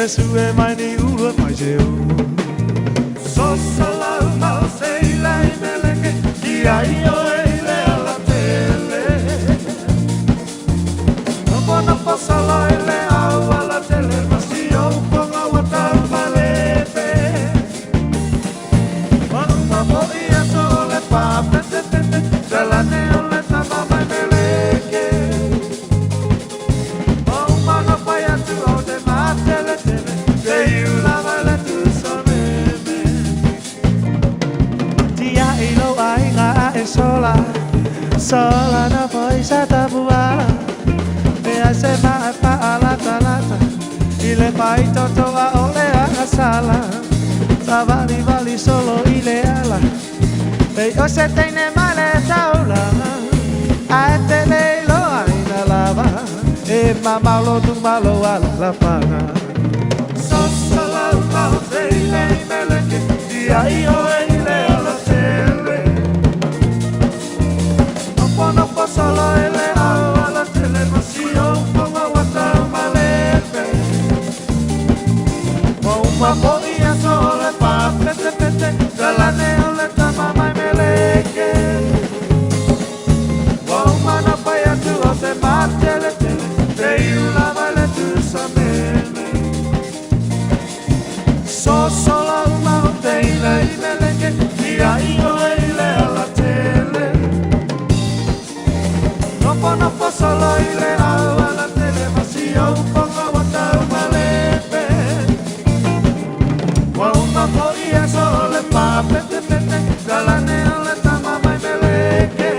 sue mai ni ulu e mai se u. Sosa lau mau se ila i meleke, ki ai oe i le ala tele. Nopo nopo solo i le au ala tele, ma si ou ponga ua tau malepe. Mauma moi aso o le pā pete pete, talane o le tama mai meleke. Mauma na pai atu o te matele tele, te iu lava le tusa meme. Tia i lo aiga a e sola, sola na foi sa tapuala. E ai se maa paa lata lata, i le pai toto a o le agasala. Sa vali vali solo i le ala, e o se teine mai le taulanga. Ae te le iloa ina lava, e mamau lo malo ala la panga. Sosa lau mau se i le i meleke, ia i oe i le ala tele. Nopo nopo solo i le au ala tele, ma si ou ponga ua tau malepe. Mauma moi aso o le pā pete pete, talane o le tama mai meleke. Mauma na pai atu o te matele tele, te iu lava i le tusa meme. Soso lau mau te ila i meleke, ia i oe i le ala tele. Nopo nopo solo i le au ala tele, ma si ou ponga ua tau malepe. Mauma moi aso o le pā pete pete, talane o le tama mai meleke.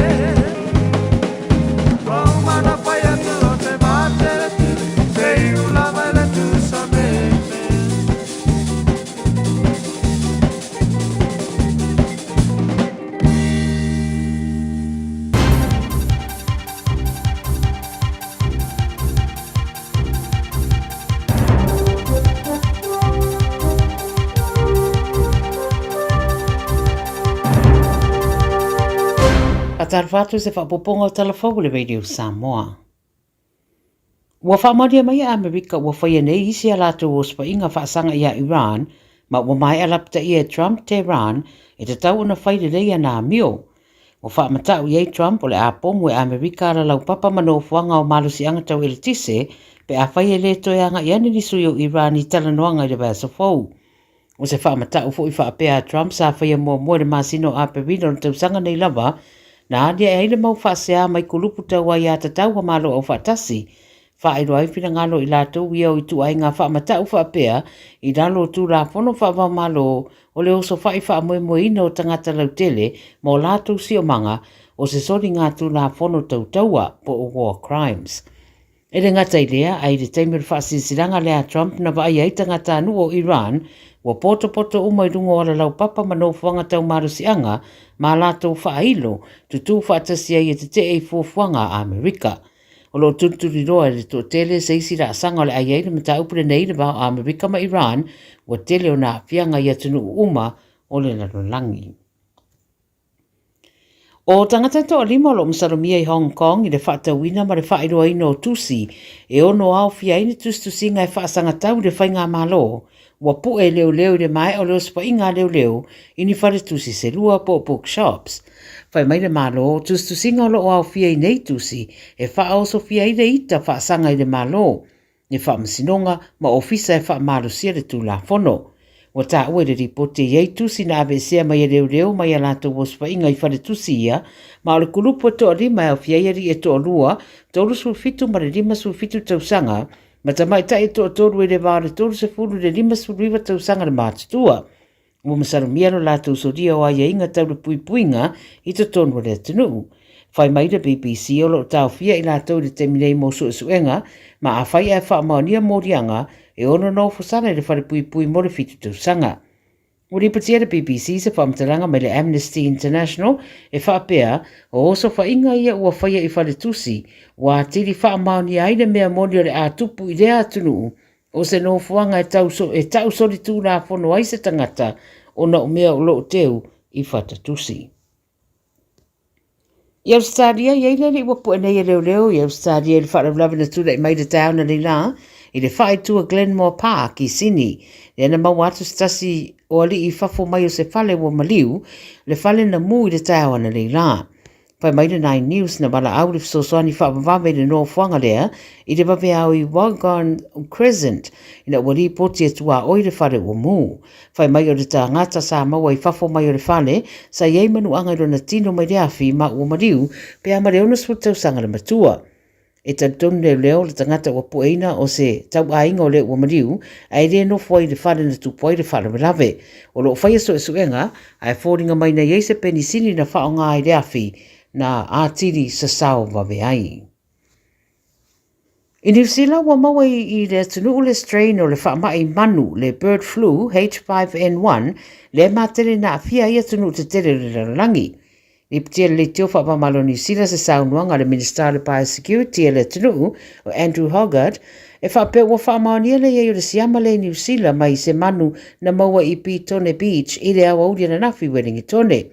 Mauma na pai atu o te matele tele, te iu lava i le tusa meme. Faatalofa atu i se faaopoopoga o Tala Fou o le Radio Samoa. Ua faamaonia mai e Amerika ua faia nei isi a latou osofaiga faasaga iā Iran ma ua maea lapataia e Trump Tehran e tatau ona fai lelei ana amio. Ua faamata'u i ai Trump o le a pomu e Amerika ala laupapa ma nofoaga o malosiaga tau eletise pe afai e lē toe aga'i ane ni sui o Iran i talanoaga i le vaiaso fou. O se faamata'u fo'i faapea a Trump sa faia muamua i le masina o Aperila o le tausaga nei lava, na alia'e ai le mau faaseā mai kulupu tau aiātatau a Malo Aufaatasi, faailoa ai finagalo o i latou ia o ituaiga faamata'u faapea i lalo o Tulafono Faavaomalo o le Osofa'i Faamoemoeina o Tagata Lautele ma o latou Siomaga o se Soligatulafono Tau Taua po o War Crimes. E le gata i lea, ae i le taimi o le faasilasilaga lea a Trump na vaaia ai tagatanuu o Iran, ua potopoto uma i luga o alalaupapa ma nofoaga tau malosiaga ma a latou faailo, tutū faatasi ai e tetee i fuafuaga a Amerika. O lo o tulituliloa e le toatele se isi laasaga o le a i ai le mataupu lenei i le va o Amerika ma Iran, ua tele ona aafiaga i atunuu uma o le lalolagi. O tagata e toalima o lo o masalomia i Hong Kong i le faatauina ma le faailoaina o tusi e ono aofia ai ni tusitusiga e faasagatau i le faigamalo, ua pu'e e leoleo i le maea o le osofaiga a leoleo i ni faletusi se lua po o bookshops. Fai mai le Malo, o tusitusiga o lo o aofia i nei tusi e faaosofia ai le ita faasaga i le Malo, le Faamasinoga ma Ofisa e faamalosia le Tulafono. Ua taua i le lipoti e i ai tusi na aveesea mai e leoleo mai a latou osofaiga i faletusi ia, ma o le kulupu e toalima e aofia ai alii e toalua, 37 ma le 57 tausaga, ma tamaitai e toatolu i le va o le 30 i le 59 tausaga le matutua. Ua masalomia lo latou solia o aiaiga tau le puipuiga i totonu o le atunuu. Fai mai le BBC o lo o taofia i latou i le taimi nei mo suesuega, ma afai ae faamaonia moliaga, e ono nofosala i le falepuipui mo le fitu tausaga. Ua lipotia e le BBC se faamatalaga mai le Amnesty International e faapea, o osofaiga ia ua faia i faletusi, ua atili faamaonia ai le mea moni o le a tupu i lea atunuu, o se nofoaga e tau e ta'u solitulafono ai se tagata ona o mea o lo o teu i fatatusi. I Ausetalia, i ai le alii ua pu'e nei e leoleo i Ausetalia i le faalavelave na tula'i mai i le taeao nanei lā, i le faaitua Glenmore Park i Sini, lea na maua atu se tasi o alii i fafo mai o se fale ua maliu, le fale na mū i le taeao ananei lā. Fai mai le Nine News na valaau le fesoasoani faavavave i le nofoaga lea i le vaveao i Waggon Crescent ina ua lipoti e tuaoi le fale ua mū. Fai mai o le tagata sa maua i fafo mai o le fale sa i ai manuaga i lona tino mai le afi ma ua maliu pe a ma le 60 tausaga le matua. E talitonu leoleo le tagata ua pueina o se tauaiga o le ua maliu ae le nofo ai i le fale na tupu ai le faalavelave. O lo o faia suesuega ae foliga mai na i ai se penisini na faaaoga ai le afi na atili sasao vave ai. I Niu Sila, ua maua i le atunuu le strain o le faamai manu, le bird flu, H5N1, lea e matele na aafia ai atunuu tetele o le lalolagi. Lipotia le Leitio Faapamalo o Niu Sila se saunoaga a le Minisita o le Biosecurity a le atunuu, o Andrew Hoggard, e faapea ua faamaonia le i ai o le siama lea i Niu Sila mai se manu na maua i Petone Beach i le aoauli ananafi i Welingitone.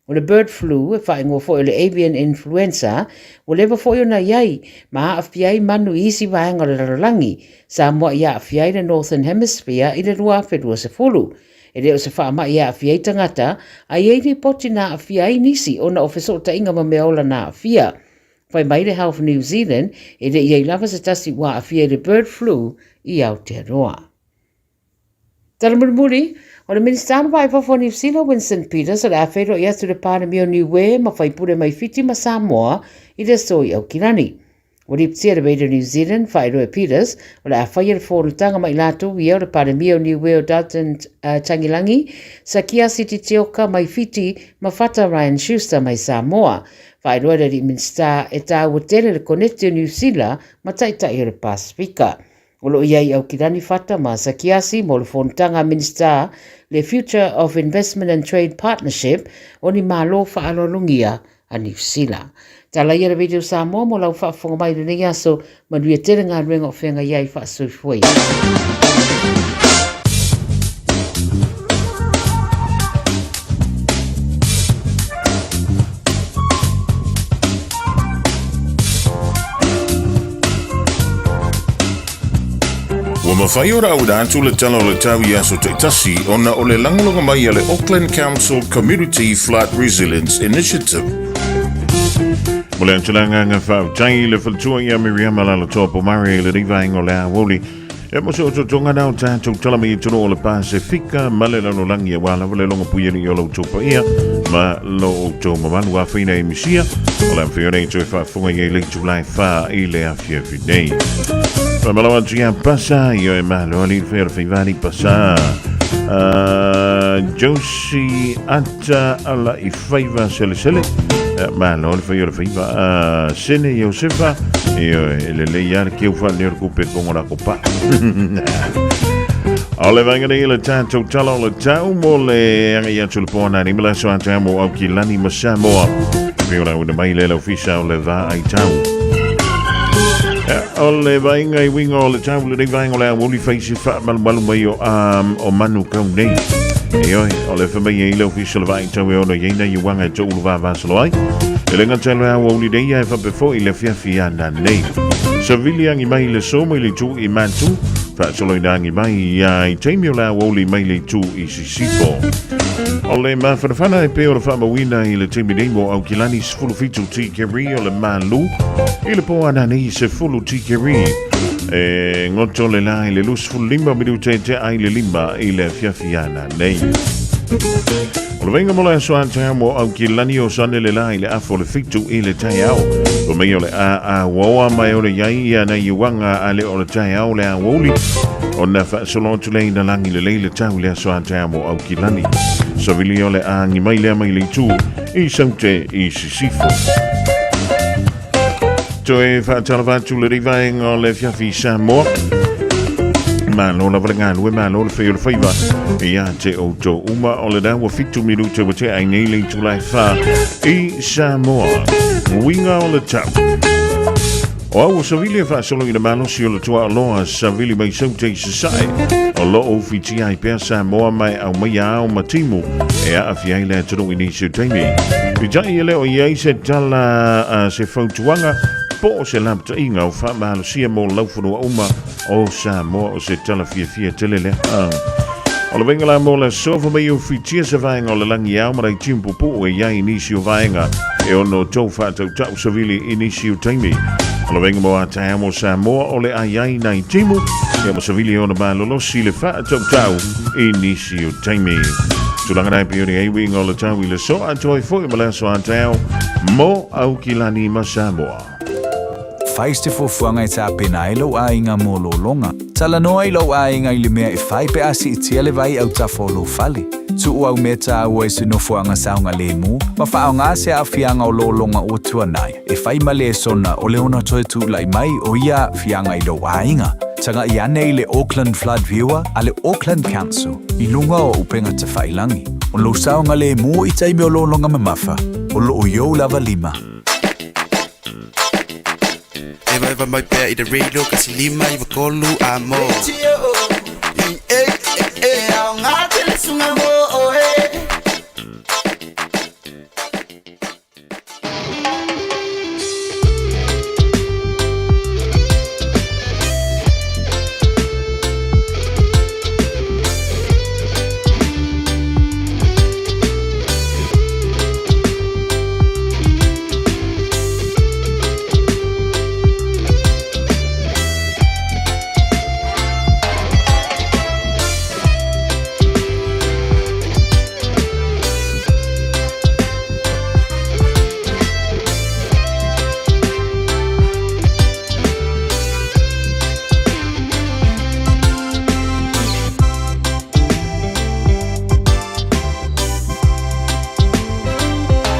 O le bird flu, e faaigoa foi o le avian influenza, ua leva foi ona i ai ma aafia ai manu i isi vaega o le lalolagi, sa muai aafia ai le Northern Hemisphere i le 2020. E le o se faamai e aafia ai tagata, a i ai lipoti na aafia ai nisi ona o fesootaiga ma meaola na aafia. Fai mai le Health New Zealand, e le i ai lava se tasi ua aafia i le bird flu i Aotearoa. Tala mulimuli, o le Minisita o le Vai Fafo o Niu Sila, Winston Peters, o le a feiloai atu le Palemia o Niue ma faipule mai Fiti ma Samoa i le aso i Aukilani. Ua lipotia le Radio New Zealand, faailoa e Peters, o le a faia le fonotaga ma i latou ia o le Palemia o Niue o Dalton Tagilangi, Sakiasi Titioka mai Fiti ma Fata Ryan Schuster mai Samoa. Faailoa e le Alii Minisita e tāua tele le koneti o Niu Sila ma Taitai o le Pasifika. O lo o i ai i Aukilani Fata ma Sakiasi mo le fonotaga a Minisita le Future of Investment and Trade Partnership o ni Malo Faaaloalogia a Niu Sila. Tala ia le Radio Samoa mo lau faafofoga mai i lenei aso, manuia tele galuega o feagai ai faasoifua ia. Ua mafai ona auina atu le Tala o le Tau i aso taitasi ona o le lagolago mai a le Auckland Council Community Flood Resilience Initiative. Mo le atu le agaga faafetai i le faletua ia Miriama Lalatoa Pomare i lenei vaega o le aoauli e mo se otootoga na o tatou tala mai i atunuu o le Pasefika ma le lalolagi aua lava le logopuialii o lo outou paia ma lo outou mamalu afeina e misia o le amfai ona i toe faafofoga i ai le itula e whā i le afiafi nei. Whamalawa atu ia Pasa, i oe malo ali le whai o le whaivali Pasa. Josie Ata ala i whaiva sele sele. Malo le whai o le whaiva. Sene Josefa, i oe, le lei ia le keu wha le kupe kongo la kopa. O le vaenga nei le tātou tala o le tau mo le anga i atu le pōna ni mala so atu mo au ki lani ma Samoa. Pe o la una mai le lau fisa o le vā ai tau. O le vaenga i winga o le tau le nei vaenga o le awoli whaisi wha malu malu mai o, o manu kau nei. E oi, o le whamai e ila ofisa le vaai tau e ono yeina i wanga e tō ulu vā vāsalo ai. E le ngata le awauli nei e whapefo i le fiafi ana nei. Savili angi mai le so mai le tu i matu. Faasoloina agi mai ia i taimi o le aoauli mai le itu i Sisifo. O le mafanafana e pei o le faamauina i le taimi nei mo Aukilani 17 tikeri o le malu i le po ananei 10 tikeri e goto le la i le 25 minute e tea ai le 5 i le afiafi ananei. O le vainga mo le aso a mo Aukilani o sane le la i le afo le 7 i le taeao. O mei o le a a waoa mai o le iai ia na iuanga a le o le taeao le aouli. O na faasolo atu lei na langi le lei le tau le aso a mo Aukilani. Savili o le a ngi mai lea mai le itu i saute i Sisifo. Toe whaatalava atu le rivaenga o le fiafi Samoa. Malo lava le galue, malo le whai o le whaiva. Ia te o tō uma o le rawa 7 minute wa te ai nei le itula e wha i Samoa. Uiga o le tau. O au o Savili e whaasolo i le malosi o le tua aloa Savili mai saute i sasae. O lo o whiti ai pea Samoa mai au mai ao ma timu e aafia ai le atunuu i nisi o taimi. Peitai e le o i ai se tala a se fautuaga po o se lapataiga o faamalosia mo laufanua uma. o Samoa o se tala fiafia tele lea. O le vaega la mo le aso fai mai e ufitia se vaega o le lagi ao ma nai timu puupuu e i ai i nisi o vaega e ono tou faatautau savili i nisi o taimi. O le vaega mo a taeao mo Samoa o le a i ai nai timu ia ma savili e ono malolosi le faatautau i nisi o taimi. Tulaga na e pei ona i ai uiga o le tau i le aso atoa ai foi ma le aso a taeao mo Aukilani ma Samoa. Fai se fuafuaga e tapena ai lou aiga mo lologa. Talanoa i lou aiga i le mea e fai pe a siitia le vai autafa o lou fale. Tuu au mea taua i se nofoaga saogalemu ma faaaoga se aafiaga o lologa ua tuanai e fai ma lesona o le ono toe tulai mai o ia aafiaga i lou aiga. Tagai ane i le Auckland Flood Viewer a le Auckland Council i luga o upega tafailagi. O lou saogalemu i taimi o lologa mamafa, o lo o i ou lava lima. Evaeva mai pea i le radio 159 a mo. E aoga tele suga mo oe.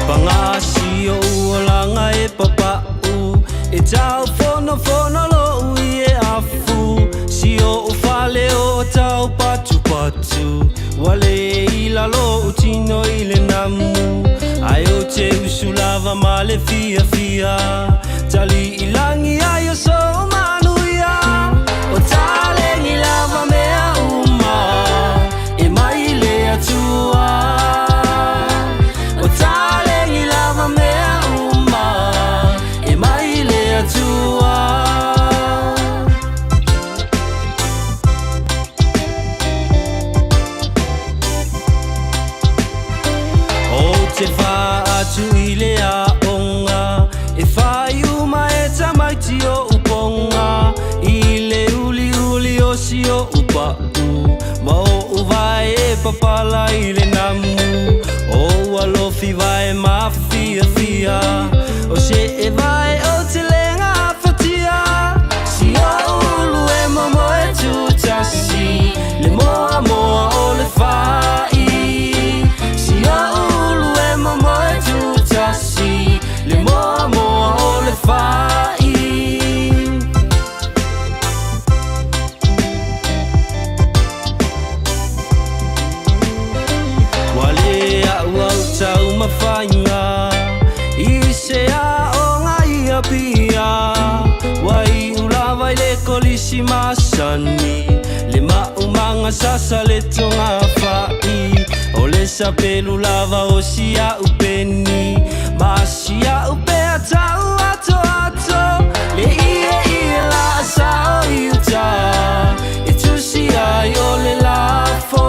Paga si o'u olaga e papa'u E tau fonofono lo'u ie afu Si o'u fale o tau patupatu Ua le i lalo o'u tino i le namu Ae ou te usu lava ma le fiafia Tali'i lagi ai o sou manuia O taleni lava mea uma E mai le Atua O taleni lava mea uma E mai le Atua. Ou te faa atu i le aoga E fai uma e tamaiti o'u poga I le uliuli o si o'u pa'u Ma o'u vae e papala i le namu O ua lofi vae mafiafia O se'e vae o te lega afatia Si o'u ulu e momoe tutasi Le moamoa o le fa'i Si o'u ulu e momoe tutasi Le moamoa o le fa'i. Ua le a'u au taumafaiga I se aoga i Apia Ua iu lava i le kolisi masani Le maumaga sasa le togafa'i O le sapelu lava o si a'u peni Ma si a'u pea tau atoato Le ieie la'asa o i uta E tusi ai o le lafo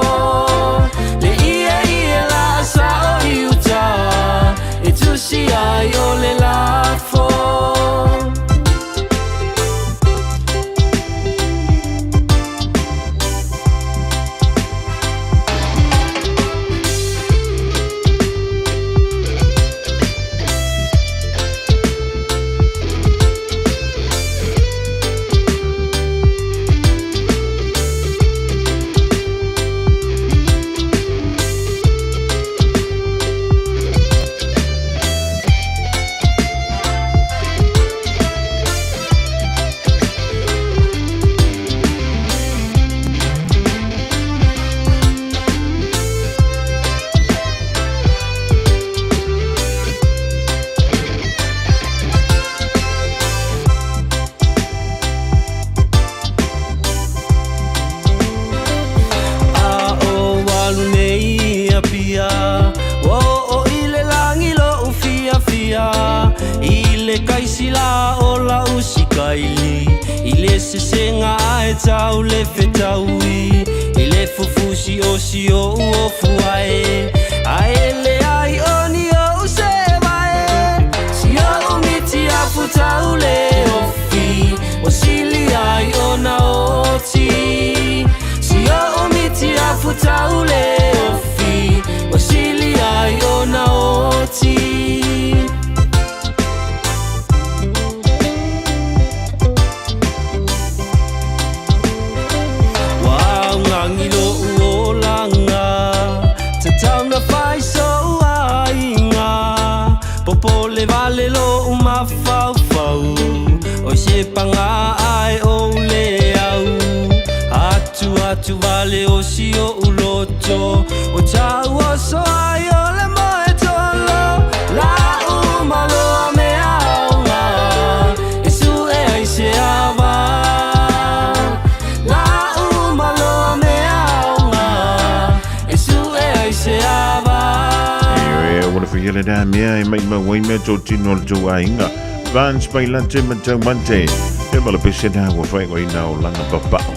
Le ieie la'asa o i uta E tusi ai o le lafo. sesega ae tau le fetaui I le fufusi o si o'u ofu ai Ae leai o ni o'u se'evae Si o'u miti afu tau le ofi Ua sili ai ona oti Si o'u miti afu tau le ofi Ua sili ai ona oti. Ua augagi lo'u olaga Tatau na fai so'u aiga Popole vale lo'u mafaufau Oi se paga ae ou le au Atu atu vale o si o'u loto Ua tauoso ai o le moe tolo La'u maloa mea aoga E su'e ai se ava La'u maloa mea aoga E su'e ai se ava. Ioe, ua le faia lena mea e maimau ai mea totino o le tou aiga. Vance Pailate ma Taumante. E ma le pese na ua faaigoaina o lana papao.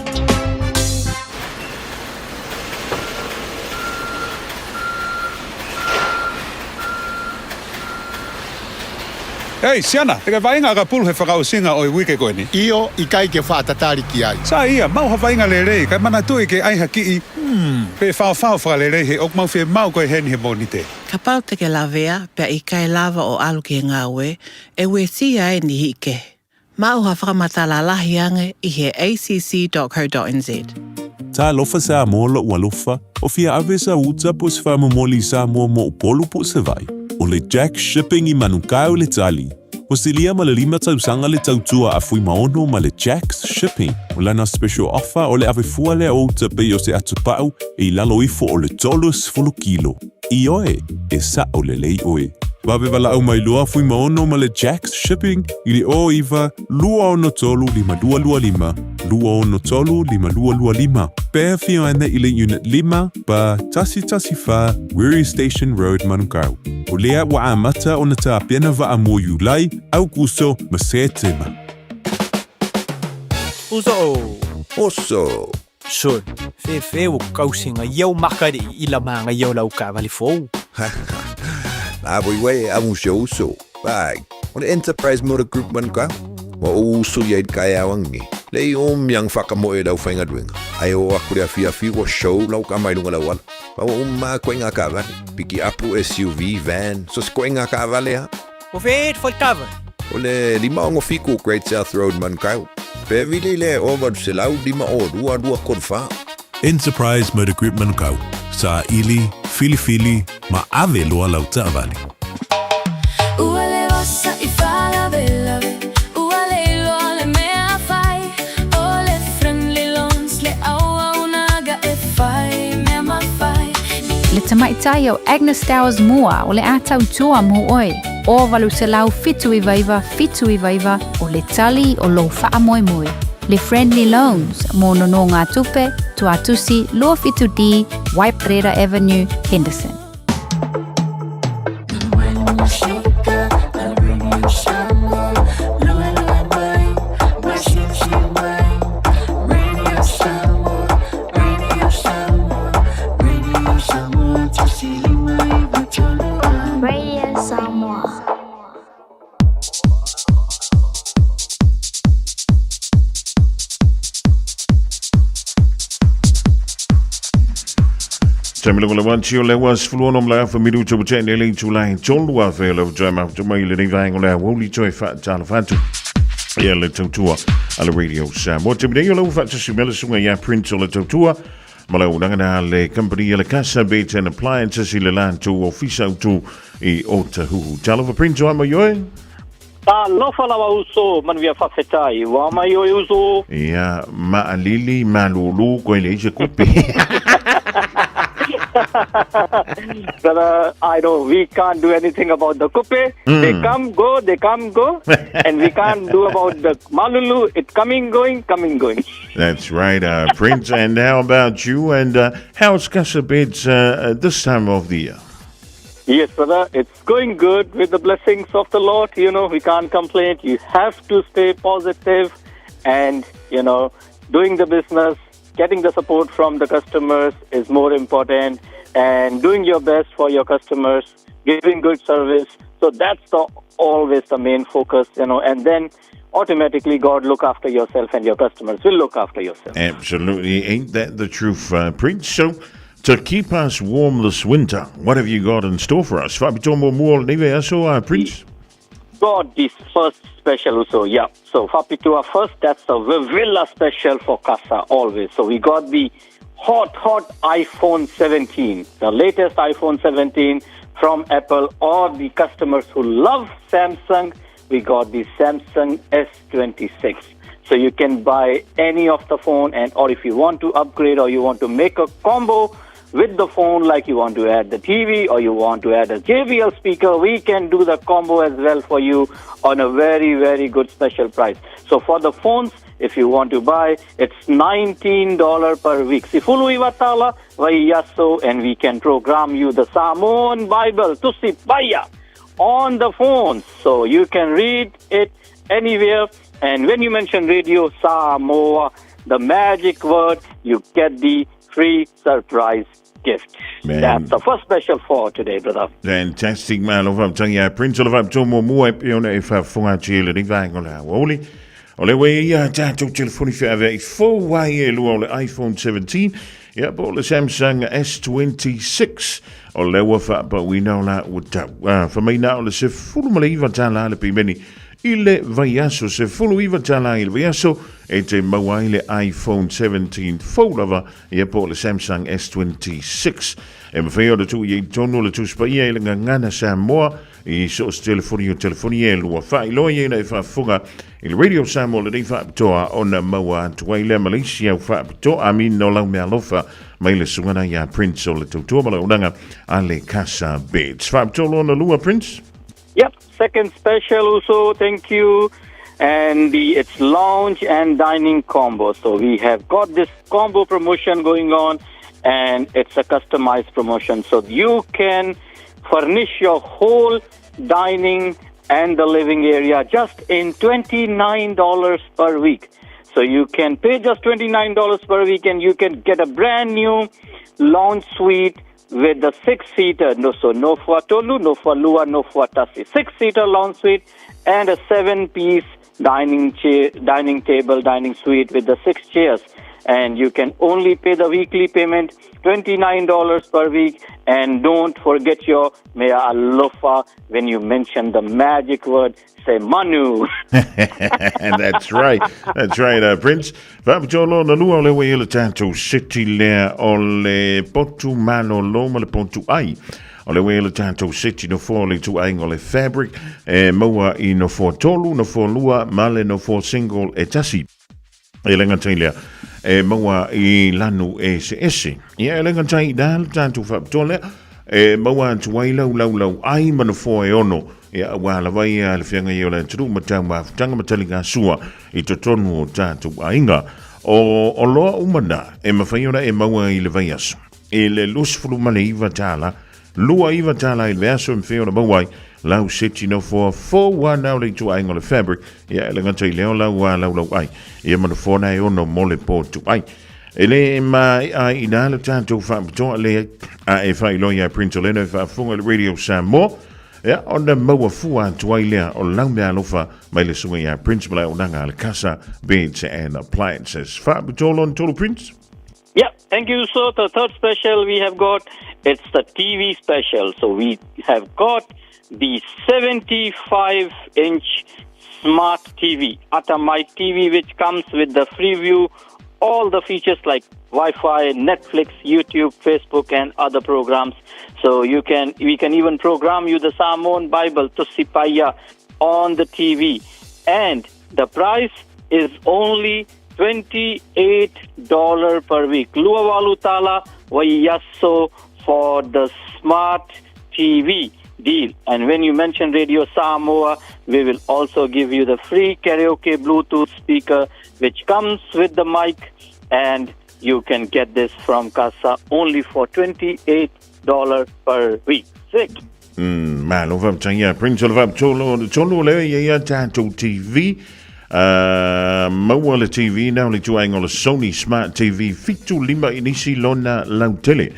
Ei, Siana, te kai vainga ka pulu he whakausinga o i wike koe ni. Io i kai ke whaatatari ki ai. Sa ia, mau ha vainga le rei, kai mana tui ke ai ha kii, pe whao whao whaka le rei he ok mau whie mau koe heni he moni te. Ka pau te ke lavea pea i kai lava o alu ke ngaue, e weti ai ni hike. Mau ha whakamatala lahi ange i he acc.co.nz. Talofa Samoa lo'u alofa, o fia ave sa uta po o se faamomoli i Samoa mo Upolu po o Savaii. O le Jack Shipping i Manukau le tali. Ua silia ma le lima tausaga le tautua a Fuimaono ma le Jack's Shipping. O lana special offer o le ave fua lea o uta pei o se atupa'u e i lalo ifo o le 30 kilo. Ioe, e sa'o lelei oe. Vave valaau mai loa Fuimaono ma le Jack's Shipping i le 09 263 5225, 263 5225. Pe afio ane i le Unit 5, ba 114 Wiri Station Road, Manukau. O lea ua amata ona tapena vaa mo Iulai, Aukuso ma Setema. Uso! Oso! Sol, fefe ua kausiga ia u maka le i la magaia o lau taavale fou. La voi wai a musio uso. Vai, o le Enterprise Motor Group Manukau. Ua ou uso ia i le kaeao angi. Le i o miang whakamoe lau whaingaluenga. Ai o aku le afiafi ua show lau ka mai lunga lau ala. Pa ua uma koe ngā kaavale. Piki apu, SUV, van, so se koe ngā kaavale ha. Ua feet foi kava. O le 567 Great South Road Manukau. Pe vili le 800 502 234. Enterprise Motor Group Manukau, saili, filifili ma ave loa lau taavale. Ua le osa i faalavelave, ua le iloa le mea fai, o le Friendly Loans le auaunaga e fai mea mafai. Le tamaitai o Agnes Towers Moa o le a tautua mo oe, o 879 79 o le tali o lou faamoemoe. Le Friendly Loans mo nonogatupe, Tuatusi 27D, Waiparera Avenue, Henderson. Radio Samoa. Taimi lava lava tio le ua 16 ma le afa minuta ua tea nei le itula e tolu afe o le toe mafuta mai i lenei vaega o le aoauli toe faatalofa atu ia le tautua a le Radio Samoa. Taimi nei o le ua faatasi mai le susuga ia Prince o le tautua ma le auaunaga na le company a le Casa Beds and Appliances i le latou ofisa autu i Otahuhu. Talofa Prince, o a mai oe? Talofa lava uso, manuia faafetai. Ua mai oe uso. Ia, maalili, malulu, koe leai se kupe. Brother, I know we can't do anything about the kupe. They come, go, they come, go. And we can't do about the malulu. It coming, going, coming, going. That's right, Prince. And how about you? And how's Casa Beds this time of the year? Yes, brother, it's going good with the blessings of the Lord. You know, we can't complain. You have to stay positive and You know, doing the business, getting the support from the customers is more important, and doing your best for your customers, giving good service. So that's the always the main focus, you know, and then automatically God look after yourself and your customers will look after yourself. Absolutely. Ain't that the truth, Prince? So, to keep us warm this winter, what have you got in store for us? Faapitoa muamua o lenei vaiaso, Prince? Got this first special also, yeah. So Fapitua first, that's the Villa special for Casa always. So we got the hot, hot iPhone 17, the latest iPhone 17 from Apple or the customers who love Samsung, we got the Samsung S26. So you can buy any of the phone and or if you want to upgrade or you want to make a combo with the phone, like you want to add the TV or you want to add a JBL speaker, we can do the combo as well for you on a very, very good special price. So for the phones, if you want to buy, it's $19 per week. Sifulu iwatala, vaiyaso, and we can program you the Samoan Bible, Tusi Paya, on the phone. So you can read it anywhere. And when you mention Radio Samoa, the magic word, you get the free surprise gift. Man. That's the first special for today, brother. Fantastic, malo faafetai ia Prince o le faapitoa muamua e pei ona e faafofoga atu i lenei vaega o le aoauli. O le ua ia tatou telefoni feaveai fou ai e lua o le iPhone 17 ia po o le Samsung S26 o lea ua faapauina o la ua tau. Ah, famaina o le $19 le pimeni i le vaiaso, $19 i le vaiaso e te maua ai le iPhone 17 fou lava ia po o le Samsung S26. E mawhai o le tuu i ei tonu le Tusi Paia i le Gagana Samoa i so o se telefoni o telefoni e lua. Faailoa i e faafofoga i le Radio Samoa lenei faapitoa ona maua atu ai lea Malaysia au faapitoa amin no lau mea alofa mai le sugana iā Prince o le tautua ma le auaunaga a le Casa Beds. Faapitoa lona lua Prince? Yep, second special also, thank you. And the, it's lounge and dining combo. So we have got this combo promotion going on, and it's a customized promotion. So you can furnish your whole dining and the living area just in $29 per week. So you can pay just $29 per week and you can get a brand new lounge suite with the six-seater, no, so no for Tolu, no for Lua, no for Tasi. Six-seater lounge suite and a seven-piece dining chair, dining table, dining suite with the six chairs. And you can only pay the weekly payment, $29 per week. And don't forget your mea alofa when you mention the magic word, say Manu. That's right. That's right, Prince. Faapitoa lona lua o le ua i le tatou seti lea o le potu malolo ma le potu ai. O le ua i le tatou seti nofoa o le ituaiga o le fabric e maua i nofoa tolu, nofoa lua ma le nofoa single e tasi. E le gata i lea, e maua i lanu eseese. Ia e le gata i le tatou faapitoa lea, e maua atu ai lau laulau ai ma nofoa e ono Ia, aua lava ia le feagai o le atunuu ma tau mafutaga ma taligasua i totonu o tatou aiga. O oloa uma na e mafai ona e maua i le vaiaso i le $29, $29 i le vaiaso e mafai ona maua ai lau seti nofoa fou a na o le ituaiga o le fabric, ia e le gata i lea o lau laulau ai, ia ma nofoa na e ono mo le potu ai. E le maea ai i nā le tatou faapitoa lea a e faailoa iā Prince Orlando e faafofoga i le Radio Samoa. Ia, ona maua fua atu ai lea o lau meaalofa mai le susuga iā Prince Malaeonaga a le Casa Beds and Appliances. Faapitoa lona tolu Prince. Yeah, thank you. So the third special we have got, it's the TV special. So we have got the 75-inch smart TV, Atamai TV, which comes with the Freeview, all the features like Wi-Fi, Netflix, YouTube, Facebook, and other programs. So we can even program you the Samoan Bible, Tusi Paia, on the TV. And the price is only $28 per week. Luawalu tala waiyaso for the smart TV deal. And when you mention Radio Samoa, we will also give you the free karaoke Bluetooth speaker, which comes with the mic, and you can get this from Casa only for $28 per week. Sick. Malo faafetai ia Prince o le faapitoa tonu o lea ia ia tatou TV. Maua le TV na o le ituaiga o le Sony Smart TV 75 inisi lona lautele.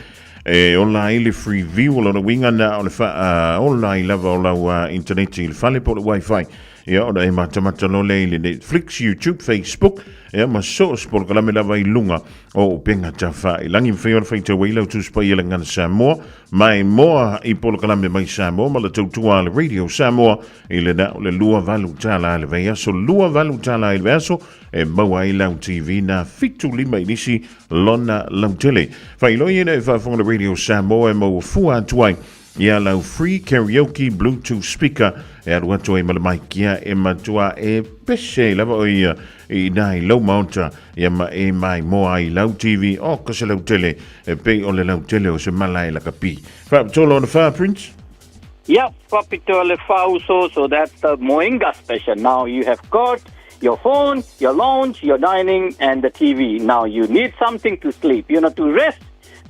E ola ai le free view o lona uiga na o le faaola ai lava o lau intaneti i le fale po o le wifi. Ia ona e matamata loa lea i le Netflix, YouTube, Facebook, ia ma so o se polokalame lava i luga o upega tafailangi. Mafai ona faitau ai lau Tusi Paia le Gagana Samoa, mai moa i polokalame mai Samoa ma le tautua a le Radio Samoa i le na o le $28 i le vaiaso, $28 i le vaiaso e maua ai lau TV na 75 inisi lona lautele. Faailoa ina e faafofoga le Radio Samoa e maua fua atu ai ia lau free karaoke Bluetooth speaker e alu atu ai ma le maikia e matua e pese lava o ia i nai lau maota ia ma e mai moa ai lau TV o ka se lautele e pei o le lautele o se mala e lakapi. Faapitoa lona wha, Prince? Yep, faapitoa le wha uso, so that's the Moenga special. Now you have got your phone, your lounge, your dining, and the TV. Now you need something to sleep, you know, to rest.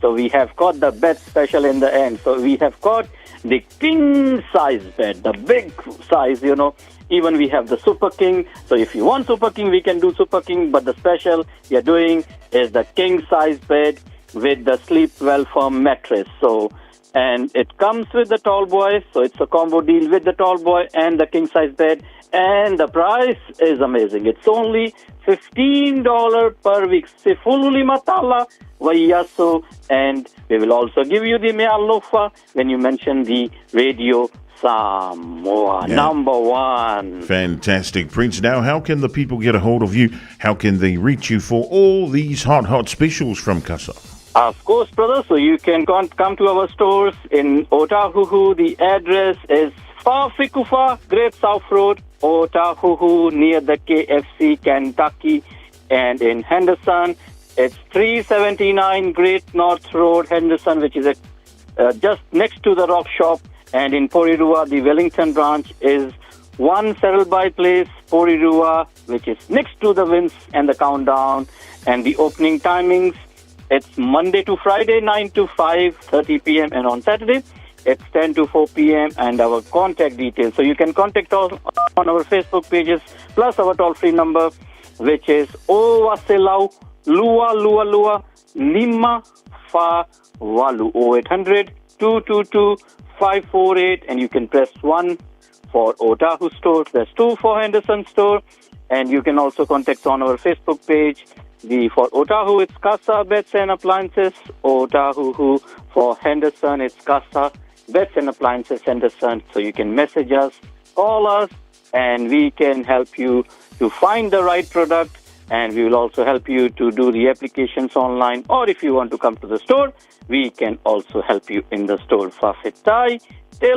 So we have got the bed special in the end. So we have got the king size bed, the big size, you know. Even we have the Super King. So if you want Super King, we can do Super King. But the special we are doing is the king size bed with the sleep well firm mattress. So and it comes with the tall boy, so it's a combo deal with the tall boy and the king size bed. And the price is amazing. It's only $15 per week. Sefululi matala vaiaso. And we will also give you the mealofa when you mention the radio Samoa. Yeah. Number one. Fantastic, Prince. Now, how can the people get a hold of you? How can they reach you for all these hot, hot specials from Casa? Of course, brother. So you can come to our stores in Otahuhu. The address is Fafikufa, Great South Road, Otahuhu, near the KFC, Kentucky. And in Henderson, it's 379 Great North Road, Henderson, which is just next to the rock shop. And in Porirua, the Wellington branch is 1 By Place, Porirua, which is next to the Winds and the Countdown. And the opening timings, it's Monday to Friday, 9 to 5:30 p.m. And on Saturday, it's 10 to 4 p.m. And our contact details. So you can contact us on our Facebook pages, plus our toll-free number, which is Owaselau Lua Lua Lua Lima Fa Walu 0800 222 548, and you can press 1 for Otahu store, press 2 for Henderson store, and you can also contact on our Facebook page. The for Otahu, it's Casa Beds and Appliances. Otahuhu for Henderson, it's Casa Beds and Appliances Henderson. So you can message us, call us, and we can help you to find the right product. And we will also help you to do the applications online. Or if you want to come to the store, we can also help you in the store. Fafetai te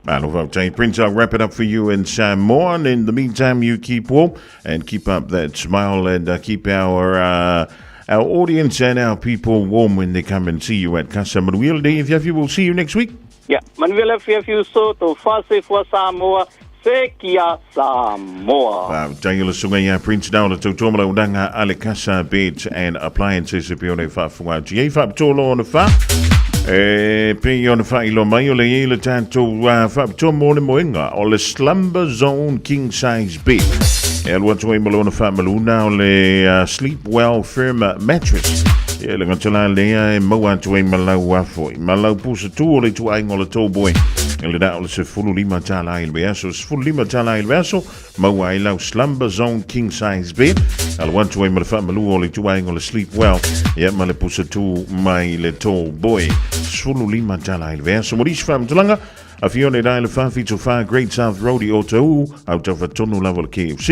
Malo faafetai. Prince, I'll wrap it up for you in Samoa. And in the meantime, you keep warm and keep up that smile and keep our our audience and our people warm when they come and see you at Casa Manuel. Day if you will see you next week. Yeah, Manuel FFU so to fase fua Samoa se kia Samoa. Faafetai i le susuga ia Prince Nao le tautua ma le auaunaga a le Casa Beds and Appliances e pei ona e faafofoga atu i ai. Faapitoa loa ona fa. E pei ona faailoa mai o le i ai le tatou faapitoa mo le moega o le Slumber Zone King Size Bed. E alu atu ai ma lona faamaluina o le Sleep Well Firm Mattress. E le gata la lea e maua atu ai ma lau afoi. Ma lau pusa tu o le ituaiga o le tall boy. E le na o le $15 i le vaiaso, $15 i le vaiaso, maua ai lau Slumber Zone King Size Bed. Alu atu ai ma le faamalua o le ituaiga o le Sleep Well. Ia ma le pusa tu mai le tall boy. $15 i le vaiaso. Mo nisi faamatalaga, Afio nei le 474 Great South Road i Otahuhu, autafa tonu lava o le KFC.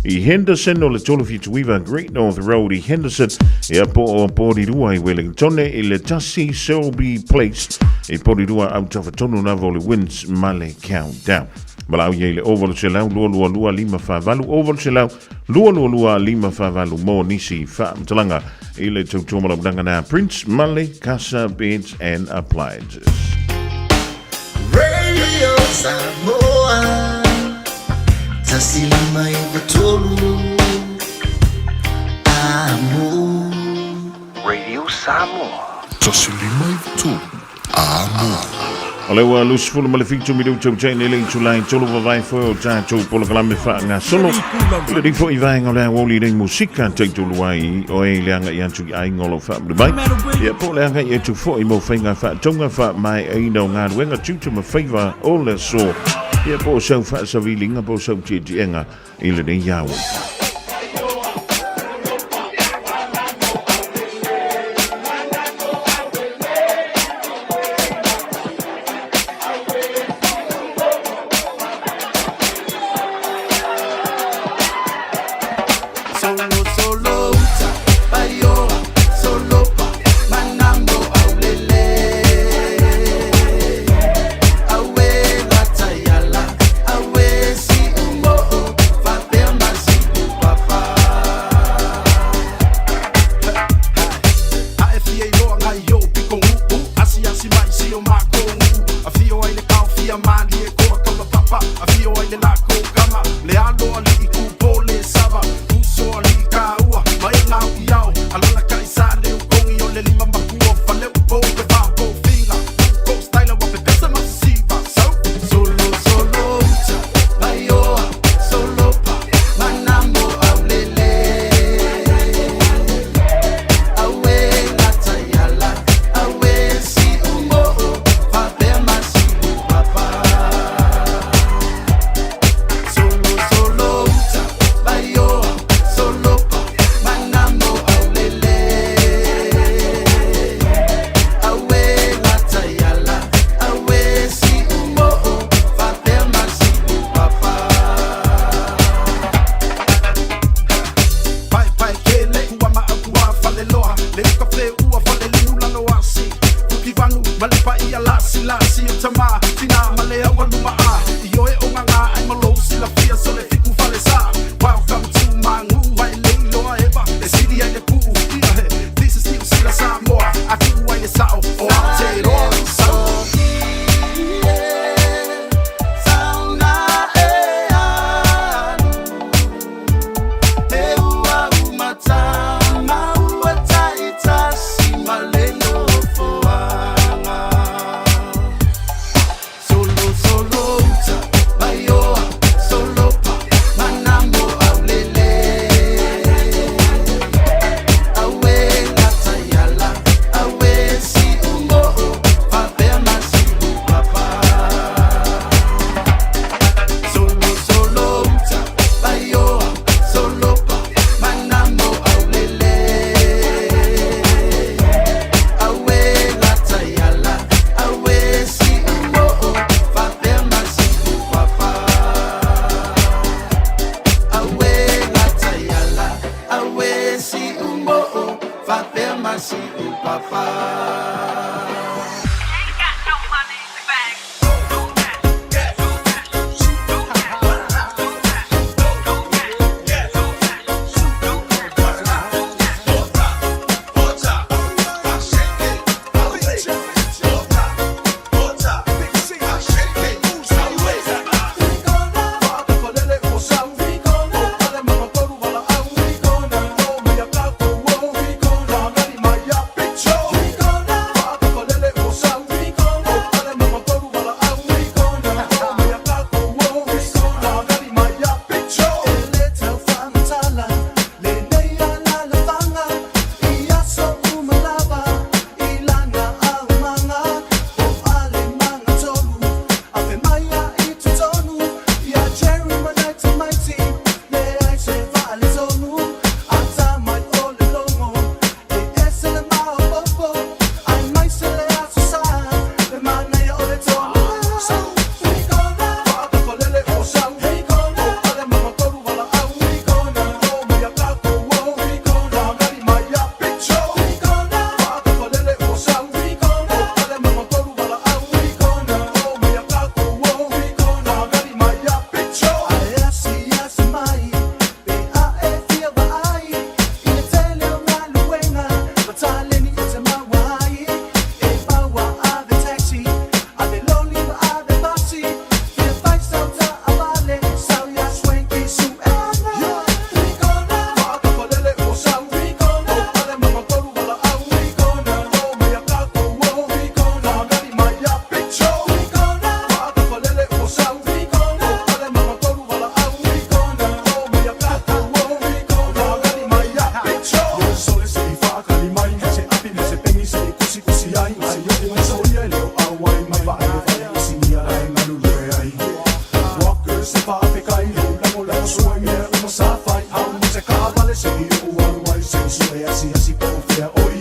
I Henderson o le 379 Great North Road i Henderson, ia po o Porirua i Wellington i le 1 Selby Place i Porirua, autafa tonu lava o le Winds ma le Countdown. Valaau i ai le 0800 222 548 0800 222 548 mo nisi faamatalaga i le tautua ma launaga na Prince Male Casa Beds and Appliances. Radio Samoa 153 Amo. Radio Samoa. 153 Amo. O lea ua 27 minuta ua tea nei le itula e tolu vavae foe o tatou polokalame faagasolo. O lenei foi vaega o le aoauli nei musika taitolu ai oe i le agai atu i aiga o lo o faamuli mai. Ia po o le agai atu foi mo faiga faatauga faamaeaina o galuega tiute ma faiva o le aso. Ia po o sau faasaviliga po o sau tietiega i lenei aoauli.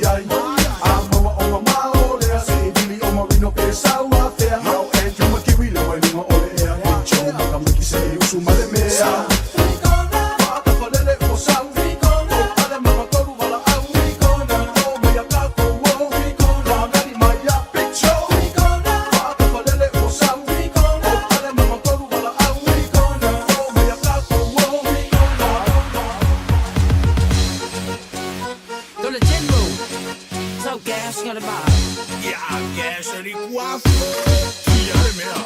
ai. A maua o mamao lea se i vili o Marino pe sau afea. Yo, Andrew McKiwi le mai luga o le ea. Big Joe makamaki se i usu ma le mea. Faatafalele ua sau. O ale magatolu valaau. O mai a kākou o. Magali mai a Big Joe. Faatafalele ua sau. O ale magatolu valaau. O mai a kākou o. Dole General. So gas ngā le maa. Ya, gas e ni kuafu. Ia le mea.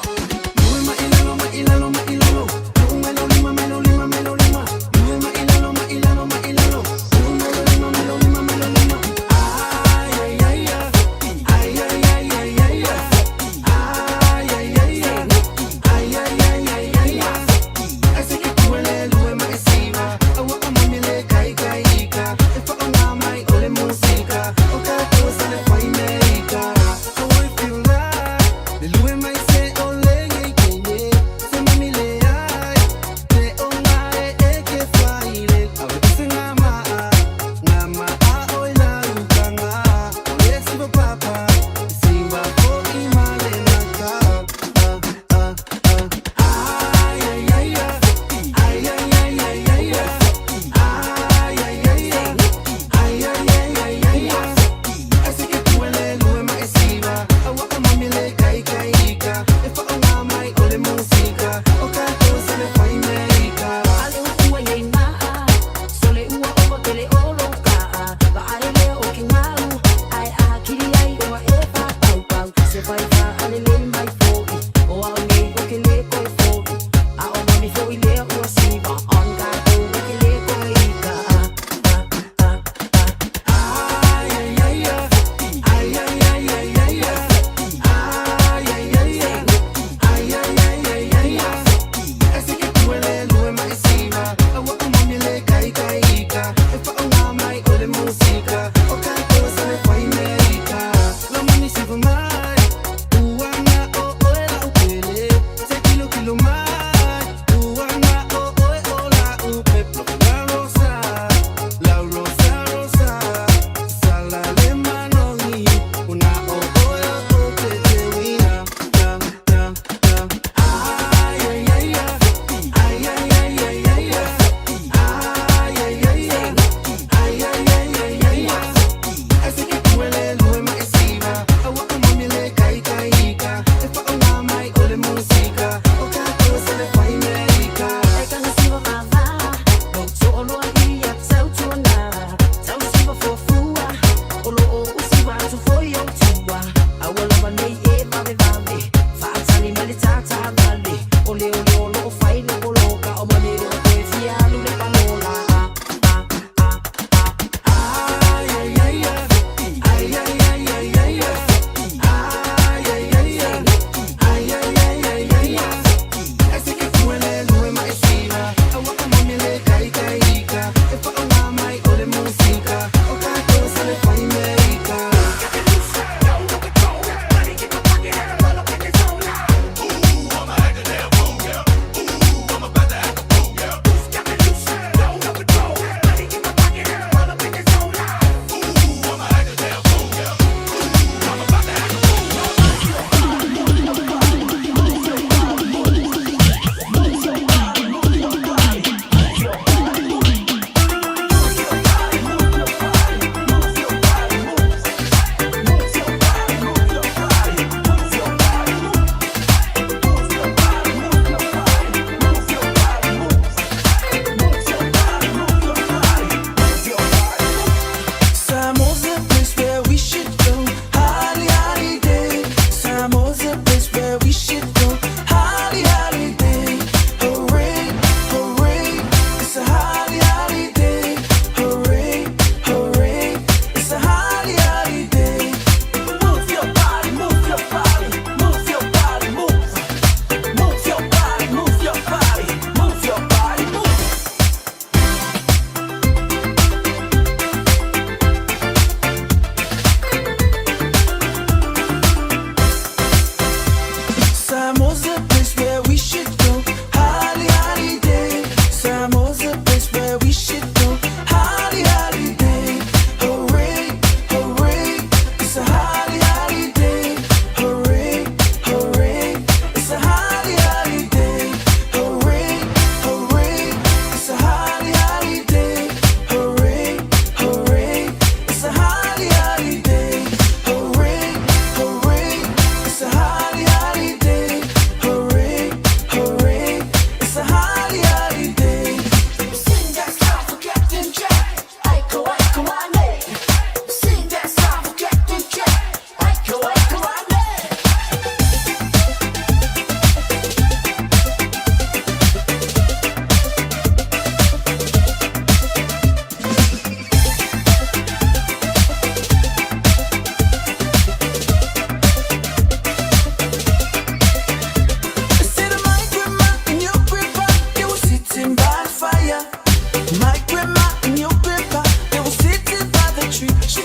Le lue mai se o le ngai kene Se mami le ai Te o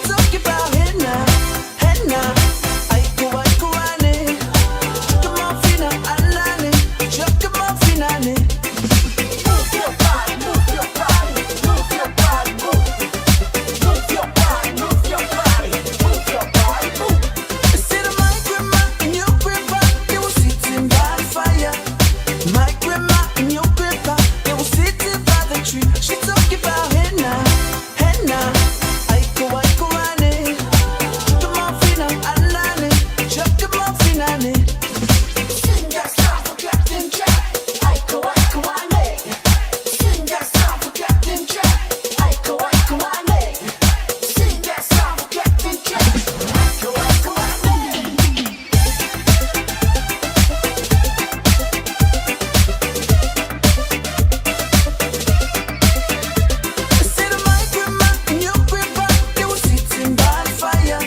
talking about hey now, hey now. Aiko aiko ane, chuka mafina alane, chuka mafina ane. Move your body, move your body, move your body, move. Move your body, move your body, move your body, move. Said my grandma and your grandpa, they were sitting by the fire. My grandma and your grandpa, they were sitting by the tree. She talking about hey now, hey now. Aiko aiko ane, chuka mafina alane, chuka mafina ane. Sing that song for Captain Jack. Aiko aiko ane. Sing that song for Captain Jack. Aiko aiko ane. Sing that song for Captain Jack. Aiko aiko ane. Said my grandma and your grandpa, they were sitting by the fire.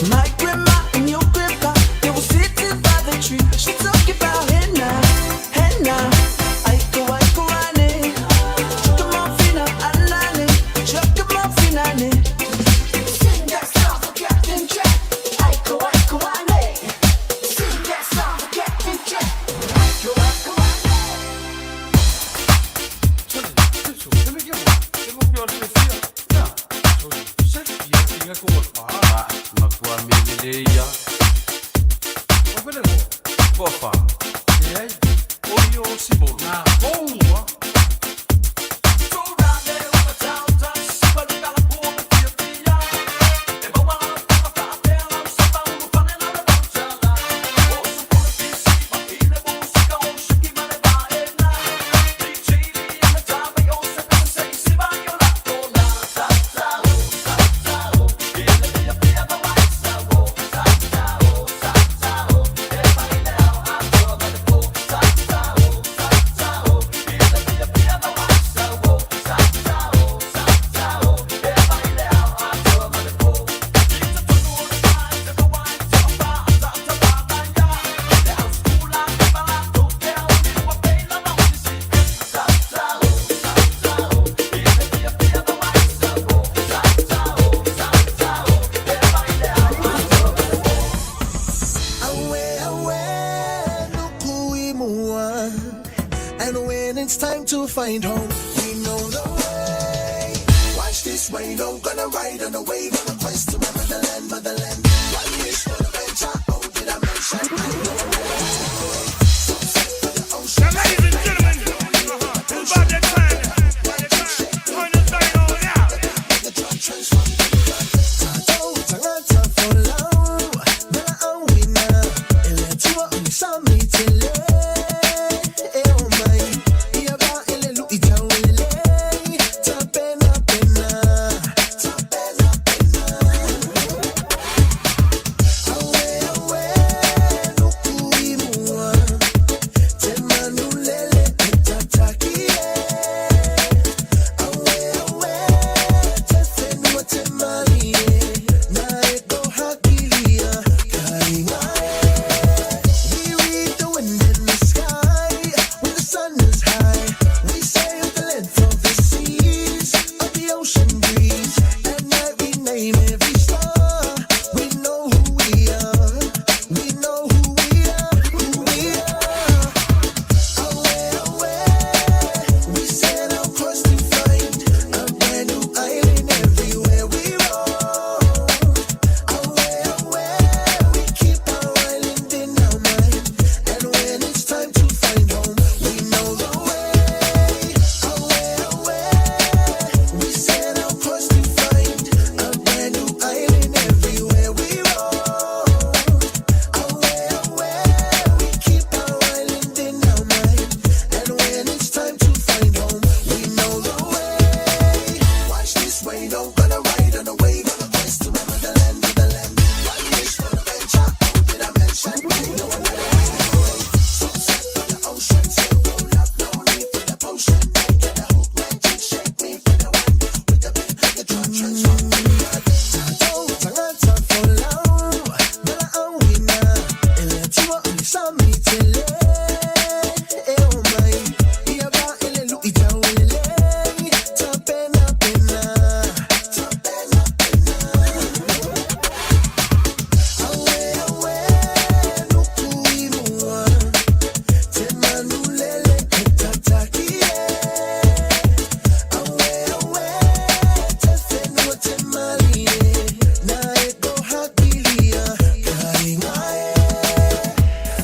My grandma and your grandpa, they were sitting by the tree. She talking about hey now, hey now. Aiko aiko ane, chuka mafina alane, chuka mafina ane. Sing that song for Captain Jack. Aiko aiko ane, sing that song for Captain Jack. Aiko aiko ane. Awe, awe, nuku i mua. And when it's time to find home, we know the way. Watch this rain, I'm gonna ride on the wave on a quest to my motherland, motherland. One wish for the venture, oh, did I mention? I know a way. So set for the ocean. Now, ladies and gentlemen, it's about that time. Turn this thing on out. Tangata folau, vela auina, ele atua o sami tele. E o mai, ia ba ele lui tau ele lei, ta pena pena, ta pena pena.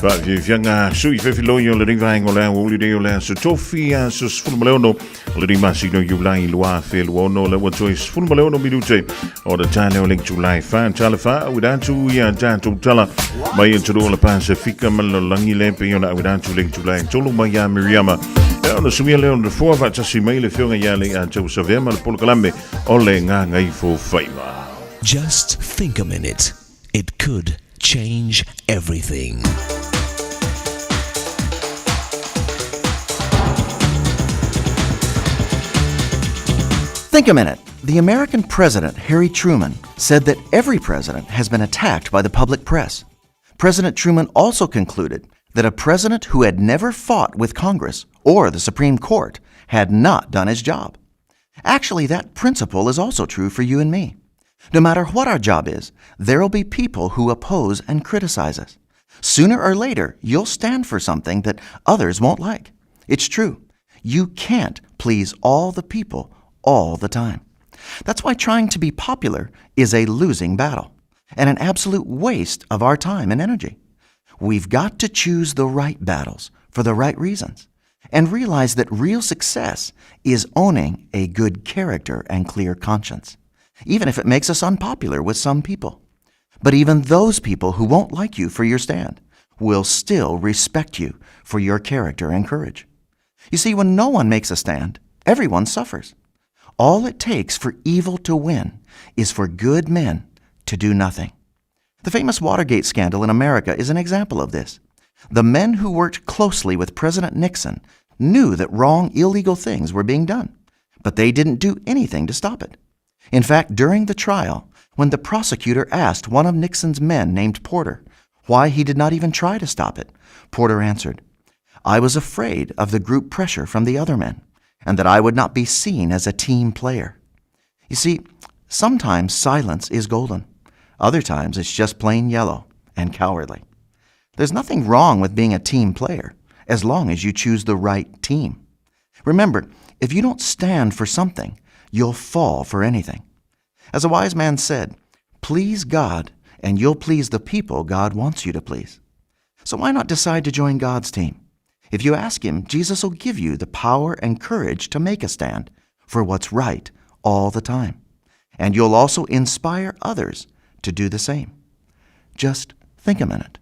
Faafiafiaga sui fefiloi o lenei vaega o le aoauli nei o le aso Tofi aso 16 o lenei masina o Iulai 2026 le ua toe 16 minute o le tale o le itulā e 4 tala faaauina atu ia tatou tala mai atunuu o le Pasefika ma le lalolagi le pei ona auina atu le itulā e 3 mai ia Miriama. E ona suia lea o le nofoa faatasi mai le Afioga ia Leiatau Savea ma le polokalame o le Gagaifo Faiva. Just think a minute. It could change everything. Think a minute. The American president, Harry Truman, said that every president has been attacked by the public press. President Truman also concluded that a president who had never fought with Congress or the Supreme Court had not done his job. Actually, that principle is also true for you and me. No matter what our job is, there'll be people who oppose and criticize us. Sooner or later, you'll stand for something that others won't like. It's true. You can't please all the people all the time. That's why trying to be popular is a losing battle and an absolute waste of our time and energy. We've got to choose the right battles for the right reasons and realize that real success is owning a good character and clear conscience, even if it makes us unpopular with some people. But even those people who won't like you for your stand will still respect you for your character and courage. You see, when no one makes a stand, everyone suffers. All it takes for evil to win is for good men to do nothing. The famous Watergate scandal in America is an example of this. The men who worked closely with President Nixon knew that wrong, illegal things were being done, but they didn't do anything to stop it. In fact, during the trial, when the prosecutor asked one of Nixon's men named Porter why he did not even try to stop it, Porter answered, I was afraid of the group pressure from the other men and that I would not be seen as a team player. You see, sometimes silence is golden. Other times it's just plain yellow and cowardly. There's nothing wrong with being a team player as long as you choose the right team. Remember, if you don't stand for something, you'll fall for anything. As a wise man said, please God and you'll please the people God wants you to please. So why not decide to join God's team? If you ask Him, Jesus will give you the power and courage to make a stand for what's right all the time. And you'll also inspire others to do the same. Just think a minute.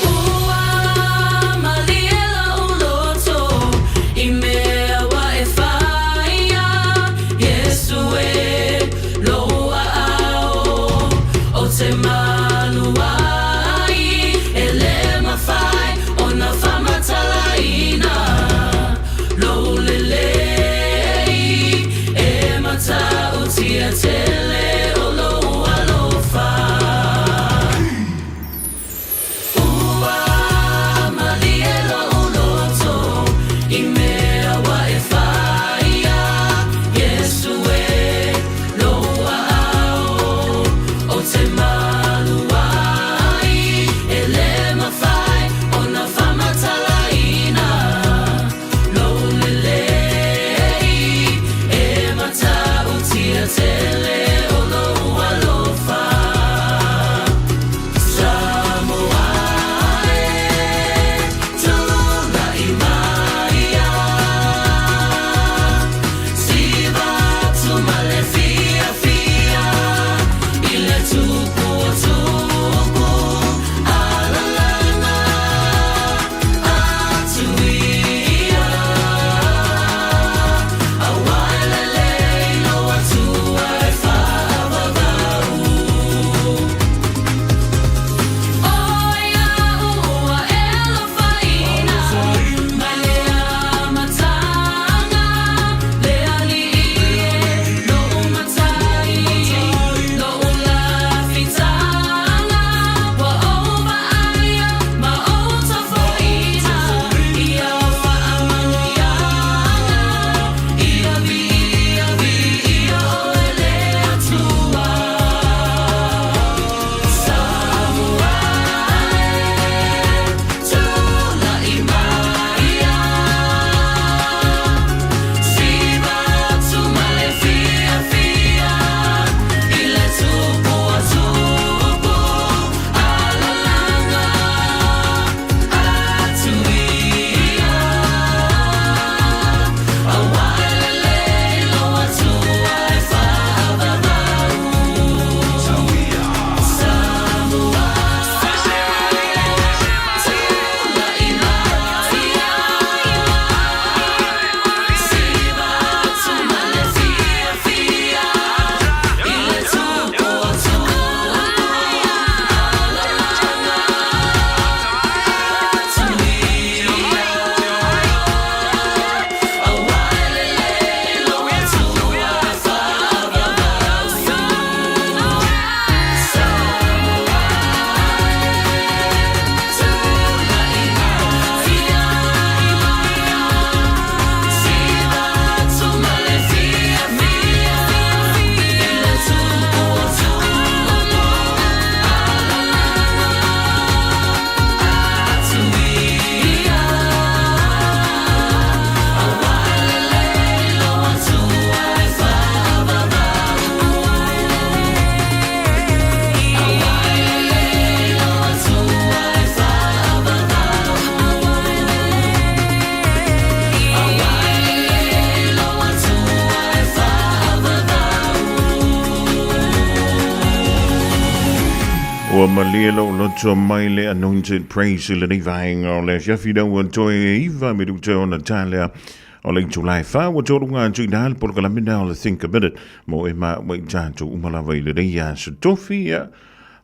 Ua malie lou loto i mea ua e faia Iesu e lou aao Ou te malu ai E le mafai ona Ua malie lou loto mai le Anointed Praise i lenei vaega o le afiafi na ua toe 9 minute ona ta lea o le itula e 4 ua toluga atu i ina le polokalame lena o le Think a Minute mo e ma ua i tatou uma lava i lenei aso tofi ia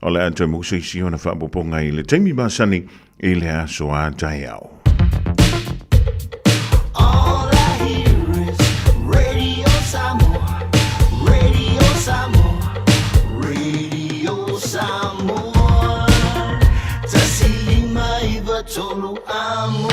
o le a toe maua se isi ona faaopoopoga i le taimi masani i le aso a taeao. All I hear is Radio Samoa, Radio Samoa, Radio Samoa. 1 5 9 3 amo.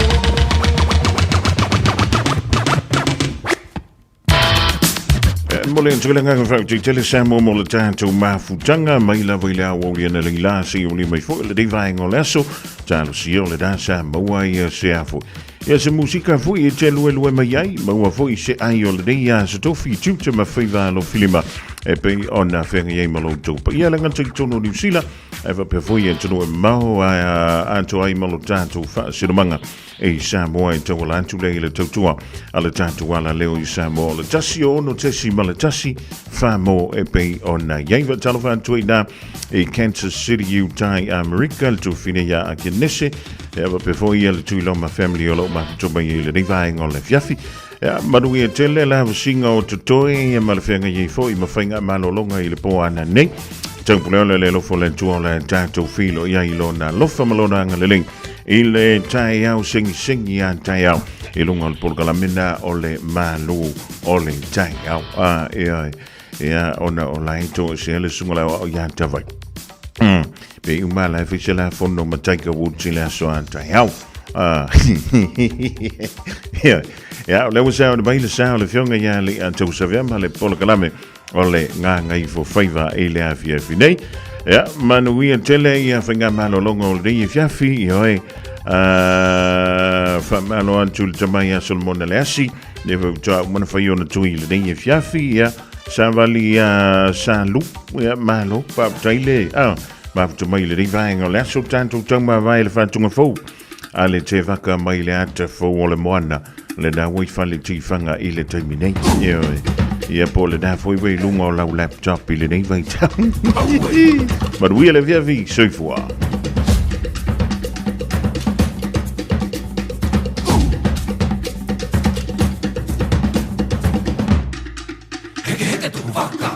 E momoli atu le agaga faafetai tele Samoa mo le tatou mafutaga mai lava i le aoauli analeila seia aulia mai foi lenei vaega o le aso. Talosia o lena sa maua ai se a foi. Ia se musika foi e te luelue mai ai, maua foi se ai o lenei aso tofi tiute ma faiva alofilima e pei ona feagai ai ma lo outou paia le gata i totonu o Niu Sila, ae faapea foi i atunuu e mamao atoa ai ma lo tatou faasinomaga i Samoa e tauala atu lea i le tautua a le tatou alaleo i Samoa o le 1 6.1 whamo e pei ona iai. Faatalofa atu ai nā i Kansas City, Utah i Amerika, le tuafine ia Akenese, e faapea foi ia le Tuiloma family o lo o mafuto mai i lenei vaega o le afiafi. Ia, manuia tele la vasiga o totoe ia ma le feagai ai foi ma faiga malologa i le po ana nei. Taupule ole le alofa o le Atua o le tatou filo ia i lona alofa ma lona agalelei i le taeao segisegia a taeao i luga o le polokalame o le Malu o le taeao. A, e ai, ia, ona o la e to se le sunga la o ia tawai. Pe uma la e fai la fono ma Tiger Woods i le aso a taeao. Ah, ia, ia, o le ua sao mai le sao le fionga ia le a tau savea ma le polokalame o le Gagaifo Faiva i le afiafi nei. Ia, manuia tele ia whainga malologa o lenei afiafi, ia oe, whamalo atu le tamai a Solomona le asi, le wautoa umana whai ona tui i lenei afiafi, ia, sa vali ia sa lu, ia, malo, whaapatai le, mafuta mai lenei vaega o le aso, tātou taumāvae le whātunga fou, a le te waka mai le ata fou o le moana, le nā wai whale tiwhanga i le taimi nei. Ia, ia po le nā foi wei lunga o lau laptop i le nei vai tau. Manuia le afiafi, soifua. Heke heke tuku waka.